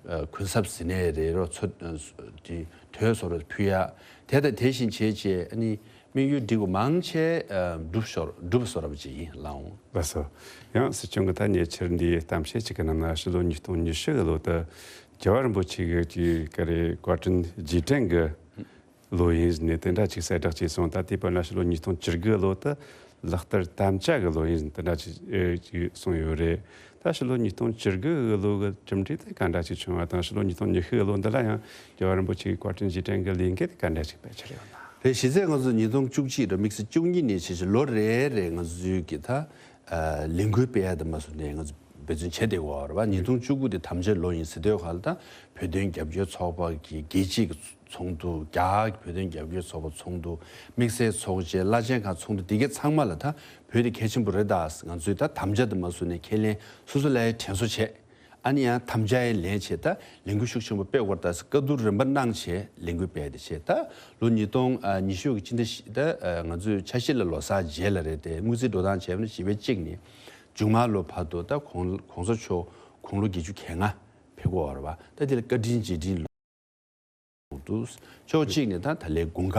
གུན་གསབ་ཟིན་ནའི་རེད་རོ། ཚོ་དེ་དོས་བཟོ་འདྲ་ཕུལ་ཡ། དེ་དང་དེ་བཞིན་བྱས་བྱས་ཨ་ནི། དམིགས་ཡུལ་འགྲིག་པ་མང་ཆེ་ཨ་འགྲུབ་ཤོར་འགྲུབ་སོ་རབ་ཅིག་ཡིན་ལགས་འོང་། ལགས་སོ། ཡང་སྲིད་སྐྱོང་གི་ད་ཉེ་ཆར་འདིའི་གཏམ་བཤད་ཅིག་གི་ནང་ན་ཕྱི་ལོ་ཉིས་སྟོང་ཉི་ཤུ་གི་ལོ་དུ་རྒྱལ་བ་རིན་པོ་ཆེ་གི་ཅིག་ག་རེ་བཀའ་དྲིན་རྗེས་དྲན་གི་ལོ་ཡིན་ནས་དེ་འདྲ་ཅིག་གསལ་བསྒྲགས་བྱས་སོང་། ད་དེའི་བར་ན་ཕྱི་ལོ་ཉིས་སྟོང་བཅུ་དགུ་གི་ལོ་དུ་ལག་བསྟར་དམ་བཅའ་གི་ལོ་ཡིན་དེ་འདྲ་ཅིག་ཨེ་ཅིག་གསུངས་ཡོད་རེད། ད་ཕྱི་ལོ་ཉིས་སྟོང་བཅུ་དགུ་གི་ལོ་གི་གྲུབ་འབྲས་དེ་ག་འདྲ་ཅིག་བྱུང་བ་དང་ཕྱི་ལོ་ཉིས་སྟོང་ཉི་ཤུ་གི་ལོ་འདི་ལ་ཡང་རྒྱལ་བ་རིན་པོ་ཆེ་གི་བཀའ་དྲིན་རྗེས་དྲན་གི་ལས་འགུལ་དེ་ག་འདྲ་ཅིག་སྤེལ་འཆར་ཡོད་ན། རེད། གཞི་རྩའི་ང་ཚོ་ཉིས་སྟོང་བཅུ་གཅིག་རེད། དམིགས་བསལ་བཅུ་གཉིས་ནས་བྱས་བྱས་ལོ་རེ་རེ་ང་ཚོའི་གི་ད་ཨ་ལས་འགུལ་སྤེལ་ཡ་དེ་མ་སུ་ནས་ང་ཚོ་འབད་བརྩོན་བྱས་བསྡད་ཡོད་རེད་བ། ཉིས་སྟོང་བཅུ་དགུ་དེ་དམ་བཅའ་ལོ་ཡིན་ཟེར་དུས་སྒང་ལ་ད་བོད་དོན་རྒྱབ་སྐྱོར་ཚོགས་པ་གི་རྒྱལ་སྤྱིའི་གི་ཚོགས་འདུ། རྒྱ་གར་གྱི་བོད་དོན་རྒྱབ་སྐྱོར་ཚོགས་པ་ཚོགས་འདུ། དམིགས་བསལ་ཚོགས་ཆེན་བླ་ཆེན་ཁག་ཚོགས་འདུ་དེ་གའི་ཚང་མ་ལ་ད་བོད་དེ་གལ་ཆེན་པོ་རེད་ད། ང་ཚོས་ད་དམ་བཅའ་དེ་མ་སུ་ནས་ཁས་ལེན་སོ་སོ་ལ་དྲན་གསོ་བྱས། ཨ་ནི་ཡང་དམ་བཅའ་ཡང་ལེན་བྱས། ད་ལས་འགུལ་ཤུགས་ཆེན་པོ་སྤེལ་དགོས་རེད། ད་བཀའ་བསྡུར་རིམ་པ་གནང་བྱས་ལས་འགུལ་སྤེལ་ཏེ་བྱས། ད་ལོ་ཉིས་སྟོང་ཉི་ཤུ་གི་སྤྱི་ཟླ་བཞི། ད་ང་ཚོའི་ཆ་ཤས་ལ་ལོ་གསར་རྗེས་ལ་རེད་དེ། དམིགས་བསལ་འགྲོ་སྟངས་བྱས་པ་ན་བཞི་པའི་གཅིག་ནས་མཇུག་མ་ལོ་བར་དུ་ད་གོང་གོང་ས་མཆོག་དགུང་ལོ་བརྒྱད་ཅུ་གྱ་ལྔ་ཕེབས་ཀྱི་ཡོད་རེད་པ། ད་དེ་ལ་བཀའ་དྲིན་རྗེས་དྲིན་ལོ་འདུག། ཕྱོགས་གཅིག་ནས་ད་ད་ལའི་དགུན་ཁ་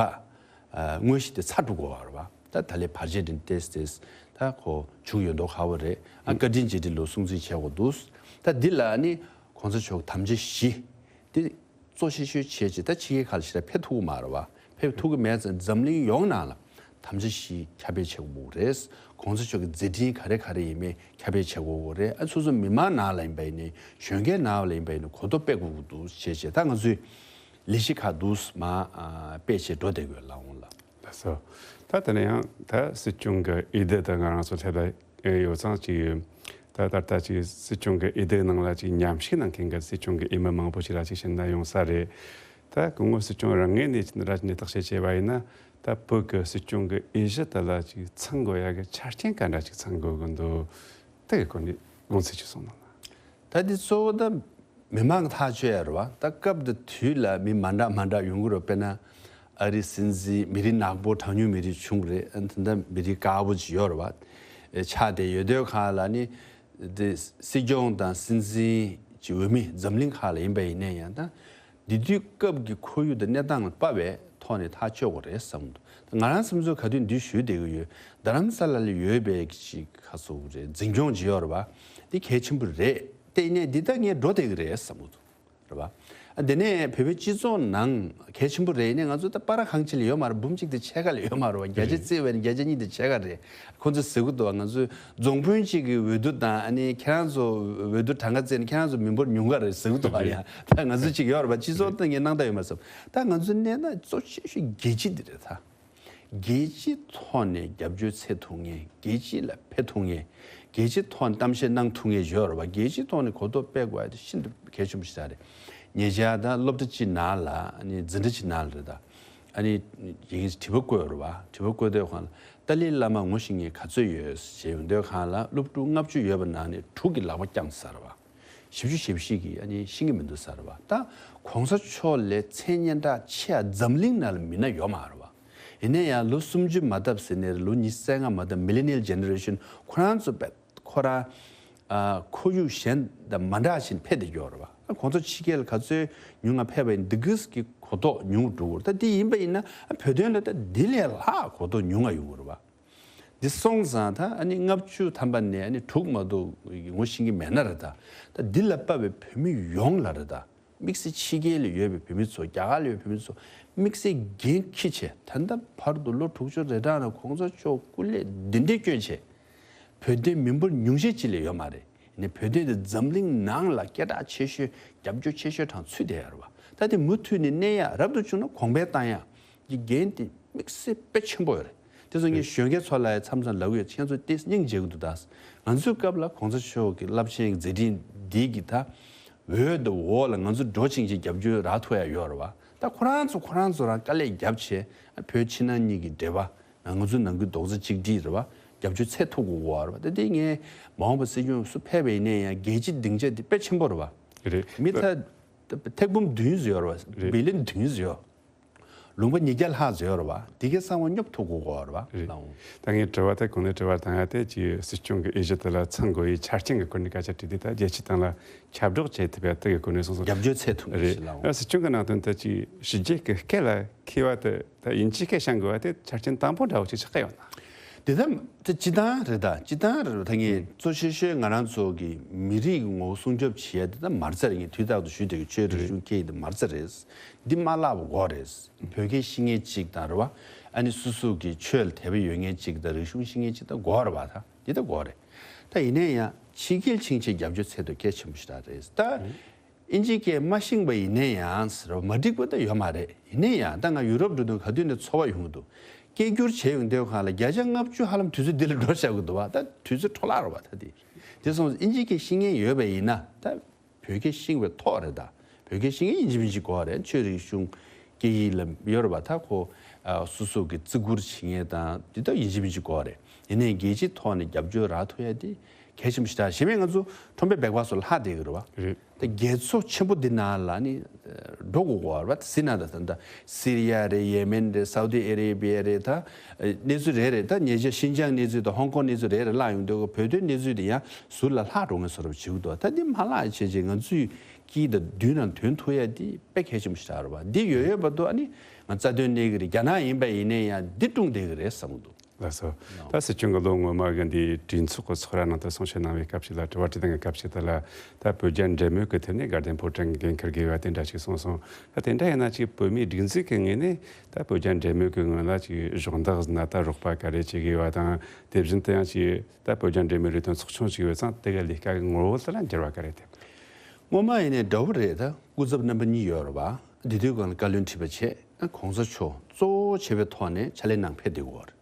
ཨ་དངོས་གཞི་དེ་ཚར་འགྲོ་གི་ཡོད་རེད་པ། ད་ད་ལའི་བར་ཆད་དེ་ཏོག་ཙམ་ད་ཁོ་བྱུང་ཡོད་མདོག་ཁ་པོ་རེད། ཨ་བཀའ་དྲིན་རྗེས་དྲིན་ལོ་སྲུང་བརྩི་བྱེད་དགོས་འདུག། ད་འདི་ལ་ནི་གོང་ས་མཆོག་དམ་བཅའ་བཞི་དེ་གཙོ་ཆེ་ཤོས་བྱས་བྱས། ད་ཕྱི་རྒྱལ་ཁག་ལ་ཞེ་དྲག་ཕེབས་ཐུབ་ཀྱི་མ་རེད་པ། ཕེབས་ཐུབ་ཀྱི་མེད་ཙང་འཛམ་གླིང་ཡོངས་ནང་ལ་དམ་བཅའ་བཞི་ཁྱབ་སྤེལ་བྱེད་དགོས་རེད། གོང་ས་མཆོག་གི་མཛད་འཕྲིན་ག་རེ་ག་རེ་ཡིན་མིན་ཁྱབ་སྤེལ་བྱེད་དགོས་རེད། ཨ་སོ་སོ་མི་མང་ནང་ལ་ཡིན་པ་ཡིན་ནའི། གཞོན་སྐྱེས་ནང་ལ་ཡིན་པ་ཡིན་ནའི། གོ་རྟོགས་སྤེལ་དགོས་ཀྱི་འདུག་བྱས་བྱས། ད་ང་ཚོའི་ལས་གཞི་ཁག་འདུག་མ་ཨ་སྤེལ་བྱས་འགྲོ་བསྡད་དགོས། ལགས་འོང་ལགས། ལགས་སོ། ད་དེ་ནས་ཡང་ད་སྲིད་སྐྱོང་གི་འོས་བསྡུ་དེ་ང་རང་ཚོ་སླེབས་ཡོད་ཙང་ཅིག་ད་ད་ལྟ་ཅིག་སྲིད་སྐྱོང་གི་འོས་བསྡུ་ནང་ལ་ཅིག་མཉམ་ཞུགས་གནང་མཁན་གྱི་སྲིད་སྐྱོང་གི་འོས་མི་མང་པོ་ཞིག་ལ་ཅིག་ཕྱིན་ན་ཡོང་ས་རེད། ད་སྐུ་ངོ་སྲིད་སྐྱོང་རང་ངོས་ནས་ཅིག་འདྲ་ཅིག་ཉེ་ཐག་བཤད་བྱས་པ་ཡིན་ན། ད་བོད་ཀྱི་སྲིད་སྐྱོང་གི་འོས་གཞི་དེ་ལ་ཅིག་ཚང་དགོས་ཡ་གི་ཆ་རྐྱེན་ག་འདྲ་ཅིག་ཚང་དགོས་ཀྱི་འདུག། དེ་གི་སྐོར་ནས་དགོངས་ཚུལ་ཅིག་གསུངས་གནང་ན། ད་འདི་གཙོ་བོ་ད་མི་མང་གི་ཐག་གཅོད་ཡ་རེད་པ། ད་སྐབས་དེ་དུས་ལ་མི་མ་འདྲ་མ་འདྲ་ཡོང་གི་རེད། དཔེར་ན་ཨ་རིའི་སྲིད་འཛིན། མི་རིགས་ནག་པོ་གྲངས་ཉུང་མི་རིགས་བྱུང་རེད། ཨ་ད་ལྟ་མི་རིགས་དཀར་པོ་ཅིག་ཡོད་རེད་པ། ཨེ་ཆགས་བསྡད་ཡོད་དུས་སྒང་ལ་ནི་དེ་སྲིད་སྐྱོང་དང་སྲིད་འཛིན་གྱི་འོས་མི་འཛམ་གླིང་ཁག་ལ་ཡིན་པ་ཡིན་ན་ཡང་། ད་འདི་དུས་སྐབས་ཀྱི་ཁོར་ཡུག་དང་གནས་སྟངས་ལ་དཔག་པའི་ཐོག་ནས་ཐག་གཅོད་དགོས་རེད་བསམ་གྱི་འདུག། ང་རང་བསམ་ཚུལ་ག་དུས་འདི་ཞུས་བསྡད་ཀྱི་ཡོད། རྡ་རམ་ས་ལ་ལ་ཡོད་པའི་ཅིག་ག་ཟེར་དགོས་རེད། འཛིན་སྐྱོང་ཅིག་ཡོད་རེད་པ། འདི་གལ་ཆེན་པོ་རེད། དེ་ཡིན་ནའི་འདི་ད་ངས་འགྲོ་བསྡད་ཀྱི་རེད་བསམ་གྱི་འདུག། རེད་པ། ཨ་དེ་ནས་བོད་པའི་སྤྱི་ཚོགས་ནང་གལ་ཆེན་པོ་རེད། ཡིན་ནའི་ང་ཚོ་ད་པར་གང་ཅི་ལ་ཡོད་མ་རེད། འབུམ་གཅིག་དེ་ཕྱེད་ཀ་ལ་ཡོད་མ་རེད་པ། བརྒྱ་ཆ་རེད། བརྩིས་པ་ཡིན་ན་བརྒྱ་ཆ་གཉིས་དེ་ཕྱེད་ཀ་རེད། ཁོང་ཚོས་ཟེར་གྱི་འདུག་པ། ང་ཚོས་རྫོང་དཔོན་གཅིག་གིས་འོས་བསྡུ་བཏང་། ཨ་ནི་ཁྱེད་རང་ཚོ་འོས་བསྡུ་གྲངས་ཀ་བརྩིས་ན་ཁྱེད་རང་ཚོ་མི་འབོར་ཉུང་ཀ་རེད་ཟེར་གྱི་འདུག་པ། རེད། ཡ་ད་ང་ཚོ་གཅིག་ཡོད་རེད་པ། སྤྱི་ཚོགས་སྟེང་གི་སྣང་དག་ཡོད་མ་རེད་བསམ། ད་ང་ཚོ་གནས་སྟངས་གཙོ་ཆེ་ཤོས་རྒྱལ་སྤྱི་འདི་རེད་ད། རྒྱལ་སྤྱིའི་ཐོག་ནས་རྒྱབ་སྐྱོར་འཚོལ་ཐུབ་མཁན། རྒྱལ་སྤྱི་ལ་ཕན་ཐོགས་མཁན། རྒྱལ་སྤྱིའི་ཐོག་ནས་གཏམ་བཤད་གནང་ཐུབ་མཁན་ཡོད་རེད་པ། རྒྱལ་སྤྱིའི་ཐོག་ནས་གོ་རྟོགས་སྤེལ་དགོས་ཡ་དེ་ཤིན་ཏུ་གལ་ཆེན་པོ་ཞིག་རེད། ཉེ་ཆར་ད་སློབ་གྲྭ་གཅིག་ནང་ལ། ཨ་ནི་འཛིན་གྲྭ་གཅིག་ནང་ལ་རེད་ད། ཨ་ནི་ཡིན་དྲི་བ་བཀོད་རེད་པ། དྲི་བ་བཀོད་དུས་སྒང་ལ་ཏཱ་ལའི་བླ་མ་ངོ་ཤེས་མཁན་ག་ཚོད་ཡོད་ཞེས་ཡོང་དུས་སྒང་ལ། སློབ་ཕྲུག་ལྔ་བཅུ་ཡོད་པ་ནང་ནས་དྲུག་གིས་ལག་པ་བརྐྱངས་ཚར་བ། བཞི་བཅུ་ཞེ་བཞི་གིས་ཨ་ནི་ཤེས་ཀྱི་མི་འདུག་ཟེར་བ། ད་གོང་ས་མཆོག་ལས་མཚན་སྙན་གྲགས་ཆེ་ཡ་འཛམ་གླིང་ནང་ལ་མི་སྣ་ཡོད་མ་རེད་པ། ཡིན་ན་ཡང་ལོ་སུམ་ཅུ་མ་འདས་ཟེར་ནས། ལོ་ཉི་ཤུ་རྩ་ལྔ་མ་འདས། མི་ལི་ནི་ཡལ་ཇེ་ནེ་རེ་ཤན། ཁོ་རང་ཚོ་པས་ཁོ་རང་ཨ་ཁོར་ཡུག་གཞན་དང་མ་འདྲ་བཞིན་ཕེབས་བསྡད་ཡོད་རེད་པ། ཁོང་ཚོ་ཕྱི་རྒྱལ་ག་ཚོད་ཉུང་ང་ཕེབས་པ་ཡིན་ན་འདི་གིས་ཀྱི་གོ་རྟོགས་ཉུང་རུ་འགྲོ་གི་རེད། ད་འདི་ཡིན་པ་ཡིན་ན་ཨ་བོད་དོན་ལ་ད་འདི་ལས་ལྷག་གོ་རྟོགས་ཉུང་ང་ཡོང་གི་རེད་པ། འདི་སོང་ཙང་ད་ཨ་ནི་ལྔ་བཅུ་ཐམ་པ་ནས་ཨ་ནི་དྲུག་མ་གཏོགས་ངོ་ཤེས་ཀྱི་མེད་ན་རེད་ད། ད་འདི་ལ་དཔག་པའི་བོད་མི་ཡོངས་ལ་རེད་ད། དམིགས་བསལ་ཕྱི་རྒྱལ་ལ་ཡོད་པའི་བོད་མི་ཚོ། རྒྱ་གར་ལ་ཡོད་པའི་བོད་མི་ཚོ་དམིགས་བསལ་འགན་འཁྱེར་བྱས། ད་ལྟ་བར་དུ་ལོ་དྲུག་ཅུ་རེ་གྲངས་ལ་གོང་ས་མཆོག་སྐུ་ལས་གདན་འདྲེན་བསྐྱོན་བྱས། བོད་དོན་མི་འབོར་ཉུང་ཤས་ཅིག་ལས་ཡོད་མ་རེད། ཡིན་ནའི་བོད་དོན་དེ་འཛམ་གླིང་ནང་ལ་སྐད་གྲགས་ཆེ་ཤོས། རྒྱབ་སྐྱོར་ཆེ་ཤོས་གྲས་ཚུད་བསྡད་ཡོད་རེད་པ། ད་དེ་མུ་མཐུད་ནས་གནས་ཡ། རབ་ཏུ་བྱུང་ན་གོང་འཕེལ་བཏང་ཡ་གི་འགན་དེ་དམིགས་བསལ་དཔེ་ཆེན་པོ་ཡོད་རེད། དེ་ཚོ་ངས་གཞོན་སྐྱེས་ཚོ་ལ་མཚམས་མཚམས་ལབ་ཀྱི་ཡོད། ཁྱེད་ཚོ་ཏོག་ཙམ་སྙིང་རྗེ་གི་འདུག་ད། ང་ཚོའི་སྐབས་ལ་གོང་ས་མཆོག་གི་རླབས་ཆེན་གྱི་མཛད་འཕྲིན་འདི་གི་ད་འོག་ཏུ་འོག་ལ་ང་ཚོ་འགྲོ་ཆིང་ཆིང་རྒྱབ་སྐྱོར་རག་ཐུབ་ཡ་ཡོད་རེད་པ། ད་ཁོ་རང་ཚོ་ཁོ་རང་ཚོ་རང་དཀའ་ལས་བརྒྱབ་བྱས། བོད་ཕྱི་ནང་གཉིས་ཀྱི་འབྲེལ་བ། ང་ཚོ་ནང་ཁུལ་རྡོག་རྩ་གཅིག་སྒྲིལ་རེད་པ། རྒྱབ་སྐྱོར་འཚོལ་ཐུབ་དགོས་ཀྱི་ཡོད་རེད་པ། ད་དེ་ངས་མ་འོངས་པ་སྲིད་སྐྱོང་སུ་ཕེབས་པ་ཡིན་ནའི་ཡང་རྒྱལ་སྤྱིའི་སྡིངས་ཆ་དེ་དཔེ་ཆེན་པོ་རེད་པ། རེད། མི་ཐ་ཐེར་འབུམ་བདུན་ཙམ་ཡོད་རེད་པ། རེད། བི་ལི་ཡོན་བདུན་ཙམ་ཡོད། ལུང་པ་ཉིས་བརྒྱ་ལྷག་ཙམ་ཡོད་རེད་པ། དེ་གའི་གསང་བ་སྙོབ་ཐུབ་དགོས་ཀྱི་ཡོད་རེད་པ། རེད། ལགས་འོང་། ད་ངས་དྲི་བ་དེ་གོང་ནས་དྲི་བ་བཏང་ཡ་དེ། ཅིག་སྲིད་སྐྱོང་གི་འོས་གཞི་དེ་ལ་ཚང་དགོས་པའི་ཆ་རྐྱེན་གྱི་སྐོར་ནས་སྐད་ཆ་དྲིས་དུས། ད་རྒྱལ་སྤྱིའི་སྟེང་ལ་ཁྱབ་བསྒྲགས་བྱེད་ཐུབ་ཡ་དེ་གི་སྐོར་ནས་གསུངས་སོང་། རྒྱབ་སྐྱོར་འཚོལ་ཐུབ་ཀྱི་རེད། ཞེས་ལགས་འོང་། ཨ་སྲིད་སྐྱོང་གི་ནང་དོན་དེ་ཅིག་ཕྱི་རྒྱལ་གྱི་སྐད་ལ་འཁེལ་བ་དེ། ད་དབྱིན་ཇིའི་སྐད་བཤད་དགོས་པ་དེ་ཆ་རྐྱེན་དང་པོ་འདྲ་བོ་ཅིག་ཆགས་ཀྱི་ཡོད་ན། དེ་ད་དེ་སྤྱིར་བཏང་རེད་ད། སྤྱིར་བཏང་རེད། ད་ངས་ཨུམ་གཙོ་ཆེ་ཤོས་ང་རང་ཚོ་གི་མི་རིགས་ཀྱི་ངོ་བོ་སྲུང་སྐྱོབ་བྱེད་ཡ་དེ་ད་མ་རྩ་རེད། ངས་དུས་རྟག་ཏུ་ཞུ་བསྡད་ཀྱི། ཆོས་རིག་གཞུང་སྐད་ཡིག་དེ་མ་རྩ་རེད། འདི་མ་བརླག་པ་དགོས་རེད། བོད་སྐད་ཤེས་མཁན་གཅིག་དང་རེད་པ། ཨ་ནི་སོ་སོ་གི་ཆོས་ལ་དད་པ་ཡོད་མཁན་གཅིག་དང་རིག་གཞུང་ཤེས་མཁན་གཅིག་ད་དགོས་རེད་པ། ད་འདི་ད་དགོས་རེད། ད་ཡིན་ནའི་ཡང་ཕྱི་རྒྱལ་ཕྱིན་ཆད་རྒྱབ་སྐྱོར་འཚོལ་དགོས་གལ་ཆེན་པོ་ཞིག་རེད་ད། ཨིན་ཇིའི་སྐད་མ་ཤེས་པ་ཡིན་ནའི་ཡང་ཟེར་བ་མ་འགྲིག་པ་ད་ཡོད་མ་རེད། ཡིན་ནའི་ཡང་ད་ང་ཡུ་རོབ་འགྲོ་དུས་ག་དུས་ནས་ཚོར་བ་ཡོང་གི་འདུག། སྐད་སྒྱུར་བྱས་ཡོང་དུས་སྒང་ལ་བརྒྱ་ཆ་ལྔ་བཅུ་ཧ་ལམ་དུས་ཚོད་འདི་ལ་འགྲོ་བཞག་གི་འདུག་བ། ད་དུས་ཚོད་འཕྲོ་བརླག་རེད་བ། ད་དེ་དེ་སོང་ཙང་ཨིན་ཇིའི་སྐད་ཤེས་མཁན་ཡོད་པ་ཡིན་ན། ད་བོད་སྐད་ཤེས་པའི་ཐོག་རེད་ད། བོད་སྐད་ཤེས་མཁན་ཡིན་གཅིག་མིན་གཅིག་དགོས་རེད། ཆོས་རིག་གཞུང་སྐད་ཡིག་ལ་ཡོད་རེད་བ། ད་ཁོ་ཨ་སོ་སོ་གི་བརྩི་བཀུར་བྱེད་མཁན་དང་དེ་དག་ཡིན་གཅིག་མིན་གཅིག་དགོས་རེད། ཡིན་ནའི་རྒྱལ་སྤྱིའི་ཐོག་ནས་རྒྱབ་སྐྱོར་རག་ཐུབ་ཡ་དེ་ གལ་ཆེན་པོ་ཞིག་རེད། གཞན་མིན་ང་ཚོ་ཁྲོམ་པའི་བེག་པ་སོགས་ལྷག་བསྡད་ཀྱི་རེད་བ། རེད། ད་རྒྱལ་ཚོགས་ཆེན་པོ་འདི་ནང་ལ་ནི་འགྲོ་དགོས་ཀྱི་ཡོད་རེད་བ། ཟེར་ན་ད་ད་ལྟ་སི་རི་ཡ་རེད། ཡེ་མེན་རེད། སའུ་ཏི་ཨ་རེ་བི་ཡ་རེད། ད་གནས་ཚུལ་རེ་རེ། ད་ཉེ་ཆར་ཤིན་ཅང་གནས་ཚུལ་དང་ཧོང་ཀོང་གནས་ཚུལ་རེ་རེ་བཀླགས་ཡོང་དུས། བོད་དོན་གནས་ཚུལ་དེ་ཡང་ཟུར་ལ་ལྷག་འགྲོ་མཁན་བཟོ་འདྲ་བྱེད་ཀྱི་འདུག་ད་འདི་མ་བཀླག་བྱས་བྱས་ང་ཚོས་ཀྱིས་ད་མདུན་ལ་འདོན་ཐུབ་ཡ་འདི་དཔེ་གལ་ཆེན་པོ་ཞིག་རེད་བ། འདི་ཡོད་ཡོད་བར་དུ་ཨ་ནི་ང་རྩ་དོན་གནས་ཀྱི་རེད། རྒྱ་ནག་ཡིན་པ་ཡིན་ནའི་ཡང་འདི་སྲུང་བསྡད་ཀྱི་རེད་བསམ་གྱི་འདུག་ལགས་སོ། ད་སྲིད་སྐྱོང་གི་ལོ་སྔོན་མ་གི་འདིའི་གྲོས་ཚོགས་ཀྱི་ཚོགས་ར་ནང་དུ་གསུང་བཤད་གནང་བའི་སྐབས་ཤིག་ལ། དྲི་བ་དྲིས་ལན་གྱི་སྐབས་ཤིག་དེ་ལ་ད་བོད་རྒྱ་འབྲེལ་མོལ་གྱི་ཐད་ནས་དགའ་ལྡན་ཕོ་བྲང་གི་འགན་འཁུར་དགོས་པ་དེ་འདྲ་ཞིག་གསུངས་སོང་། ད་དེ་འདྲ་ཡིན་ན་ཅིག་བོད་མིའི་སྒྲིག་འཛུགས་ཀྱི་ངོས་ནས་ད་བོད་རྒྱ་འབྲེལ་མོལ་གྱི་ངོས་ལ་ཅིག་གཞོགས་འདེགས་ཟེར་ན་ད་རོགས་པ་ག་རེ་བྱེད་དགོས་པ་དང་། དེ་བཞིན་དུ་ཡང་ཅིག་ད་བོད་རྒྱ་འབྲེལ་མོལ་ལས་དོན་ཚོགས་ཆུང་ཞིག་ཡོད་ཙང་། དེ་ག་ལས་ཀ་གི་ངོ་བོ་དེ་ལ་འགྱུར་བ་ག་རེ་ཐེབས། སྔོན་མ་ཡིན་ནའི་འདྲ་བོ་རེད། ད་སྐུ་ཚབ་རྣམ་པ་གཉིས་ཡོད་རེད་བ། དེ་དུས་སྒང་ལ་བཀའ་བློན་ཁྲི་པ་བྱས། གོང་ས་མཆོག་གཙོ་བོ་བྱས་པའི་ཐོག་ནས་ཕྱག་ལས་གནང་ཕེབས་བསྡད་ཀྱི་ཡོད་རེད།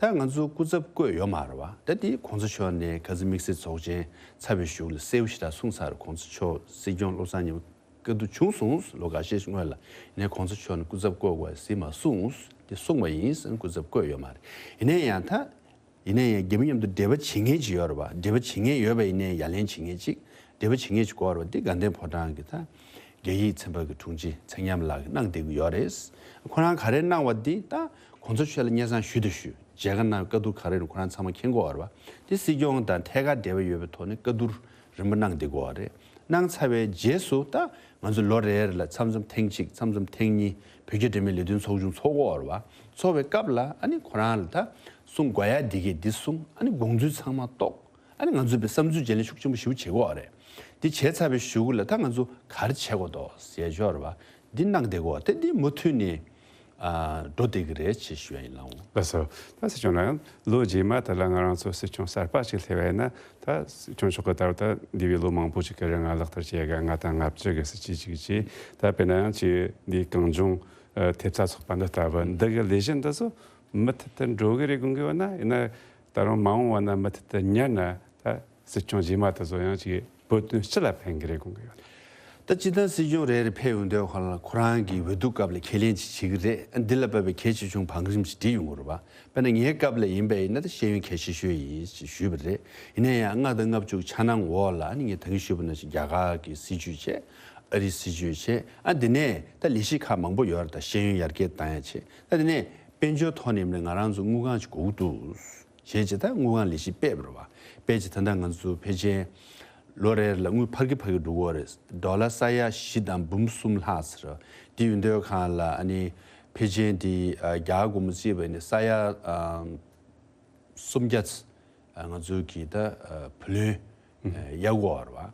ད་ང་ཚོ་སྐུ་ཚབ་བསྐོས་ཡོད་མ་རེད་བ། ད་དེ་གོང་ས་མཆོག་ནས་ག་ཚོད་དམིགས་བསལ་ཚོགས་ཆེན་ཚར་བའི་གཞུག་ལ་གསལ་པོ་ཞེ་དྲག་གསུངས་ཚར། གོང་ས་མཆོག་སྲིད་སྐྱོང་བློ་བཟང་སྙན་པོ་བཀའ་བསྡུར་བྱུང་སོང་། ལོ་འགའ་ཤས་ཤིག་སྔོན་ལ། ཡིན་ནའི་གོང་ས་མཆོག་ནས་སྐུ་ཚབ་བསྐོ་དགོས་ཟེར་མ་གསུངས། དེ་གསུངས་པ་ཡིན་ཟེར། སྐུ་ཚབ་བསྐོས་ཡོད་མ་རེད། ཡིན་ནའི་ཡང་ད། ཡིན་ནའི་ཡང་རྒྱ་མི་མཉམ་དུ་འབྲེལ་བ་བྱེད་མཁན་ཅིག་ཡོད་རེད་བ། འབྲེལ་བ་བྱེད་མཁན་ཡོད་པ་ཡིན་ནའི་ཡ་ལན་བྱེད་མཁན་ཅིག་འབྲེལ་བ་བྱེད་མཁན་ཅིག་དགོས་རེད་བ། འདི་དགའ་ལྡན་ཕོ་བྲང་གི་ད་རྒྱ་ཡིག་ཚན་པ་གི་དྲུང་ཆེ་ཚེ་མཉམ་ལགས་ཀྱིས་གནང་བསྡད་ཀྱི་ཡོད་རེད། ཁོ་རང་ག་རེ་གནང་བ་འདི་ད་གོང་ས་མཆོག་ལ་སྙན་སེང་ཞུ་དང་ཞུ། མཇལ་ཁ་གནང་། བཀའ་བསྡུར་ག་རེ་རེད་ཁོ་རང་ཚང་མ་མཁྱེན་གྱི་ཡོད་རེད་བ། འདི་སྲིད་སྐྱོང་དང་ཐད་ཀར་འབྲེལ་བ་ཡོད་པའི་ཐོག་ནས་བཀའ་བསྡུར་རིམ་པ་གནང་བསྡད་ཀྱི་ཡོད་རེད། གནང་ཚར་བའི་རྗེས་སུ་ད་ང་ཚོ་ལོ་རེ་རེ་ལ་མཚམས་མཚམས་ཐེངས་གཅིག་མཚམས་མཚམས་ཐེངས་གཉིས་བོད་རྒྱ་འབྲེལ་མོལ་ལས་དོན་ཚོགས་ཆུང་ཚོགས་ཀྱི་ཡོད་རེད་བ། ཚོགས་པའི་སྐབས་ལ་ཨ་ནི་ཁོ་རང་ལ་ད་གསུང་དགོས་ཡ་འདི་གས་འདི་གསུང་། ཨ་ནི་དགོངས་ཚུལ་ཚང་མ་རྟོགས། ཨ་ནི་ང་ཚོས་བསམ་ཚུལ་བརྗེ་ལེན་ཤུགས་ཆེན་པོ་ཞེ་པོ་བྱེད་ཀྱི་ཡོད་རེད། འདི་བྱས་ཚར་བའི་གཞུག་ལ་ད་ང་ཚོ་ག་རེ་བྱེད་དགོས་འདུག་ཟེར་ཡ་ཅིག་ཡོད་རེད་བ། འདི་གནང་བསྡད་ཀྱི་ཡོད་རེད། དེ་འདི་མུ་མཐུད་ནས་ཨ་འགྲོ་བསྡད་ཀྱི་རེད་ཅེས་ཞུ་ཡ་ཡིན། ལགས་འོང་། ལགས་སོ། ད་སྲིད་སྐྱོང་ལགས། ཡང་ལོ་རྗེས་མ་དེ་ལ་ང་རང་ཚོ་སྲིད་སྐྱོང་གསར་པ་ཞིག་སླེབས་པ་ཡིན་ན། ད་སྲིད་སྐྱོང་མཆོག་གིས་ད་བར་ད་འདས་པའི་ལོ་མང་པོ་ཞིག་གི་རིང་ལ་ལག་བསྟར་བྱས་ཡ་གི་ལྔ་དང་ལྔ་བཅུ་གི་སྲིད་ཇུས་ཅིག་བྱས། ད་དཔེར་ན་ཡང་ཅིག་འདིའི་གངས་ལྗོངས་ཨ་ཐེབས་རྩ་ཚོགས་པ་འདི་ལྟ་བུ། འདི་གི་ལས་གཞི་འདི་ཚོ་མུ་མཐུད་དུ་འགྲོ་གི་རེད་དགོངས་ཀྱི་ཡོད་ན། ཡིན་ན་ད་རུང་མ་འོངས་པ་ན་མུ་མཐུད་དུ་གཉེར་ན། ད་སྲིད་སྐྱོང་རྗེས་མ་དེ་ཚོ་ཡང་ཅིག་བོད་དོན་སྤྱི་ལ་ཕན་གི་རེད་དགོངས་ཀྱི་ཡོད། ད་སྤྱིར་བཏང་སྲིད་སྐྱོང་རེ་རེ་ཕེབས་ཡོང་དུས་ཁོ་རང་ལ་ཁོ་རང་གི་འོས་བསྡུ་སྐབས་ལ་ཁས་ལེན་ཅིག་བྱེད་ཀྱི་རེད། འདི་ལ་བབས་པའི་གལ་ཆེ་ཆུང་བང་རིམ་ཞིག་སྒྲིག་ཡོང་གི་རེད་བ། དཔེར་ན་ངའི་སྐབས་ལ་ཡིན་པ་ཡིན་ན་ད་ཤེས་ཡོན་གལ་ཆེ་ཤོས་ཡིན་ཞེས་ཞུས་པ་རེད། ཡིན་ན་ཡང་ལྔ་དང་ལྔ་བཅུ་ཆ་ནང་འོག་ལ་ཨ་ནི་ངས་ད་གིན་ཞུས་པ་ནང་བཞིན་རྒྱ་གར་གྱི་སྲིད་བྱུས་བྱས། ཨ་རིའི་སྲིད་བྱུས་བྱས། ཨ་འདི་ནས་ད་ལས་གཞི་ཁག་མང་པོ་ཡོད་རེད། ད་ཤེས་ཡོན་ཡར་རྒྱས་བཏང་ཡ་བྱས། ད་འདི་ནས་དཔལ་འབྱོར་ཐོག་ནས་ཡིན་ན་ང་རང་ཚོ་དངུལ་ཁང་ཅིག་དགོས་ཀྱི་འདུག་བྱས་བྱས་ད་དངུལ་ཁང་ལས་གཞི་སྤེལ་བ་རེད་བ། སྤེལ་བྱས་ད་ལྟ་ང་ཚོ་ཕལ་ཆེར་ལོ་རེ་ལ་དངུལ་འཕར་གི་འཕར་གི་འགྲོ་གི་ཡོད་རེད། ཌོ་ལར་ས་ཡ་བཞི་དང་འབུམ་གསུམ་ལྷག་ཟེར། དེ་ཡོད་དུས་སྒང་ལ་ཨ་ནི་ཕལ་ཆེར་དེ་ཨ་རྒྱ་གར་སྒོར་མོ་བརྩིས་པ་ཡིན་ན་ས་ཡ་ཨ་སུམ་བརྒྱ་ཙམ་ཨ་ང་ཚོ་གི་ད་ཨ་བུ་ལོན་ཨ་གཡར་གྱི་ཡོད་རེད་བ།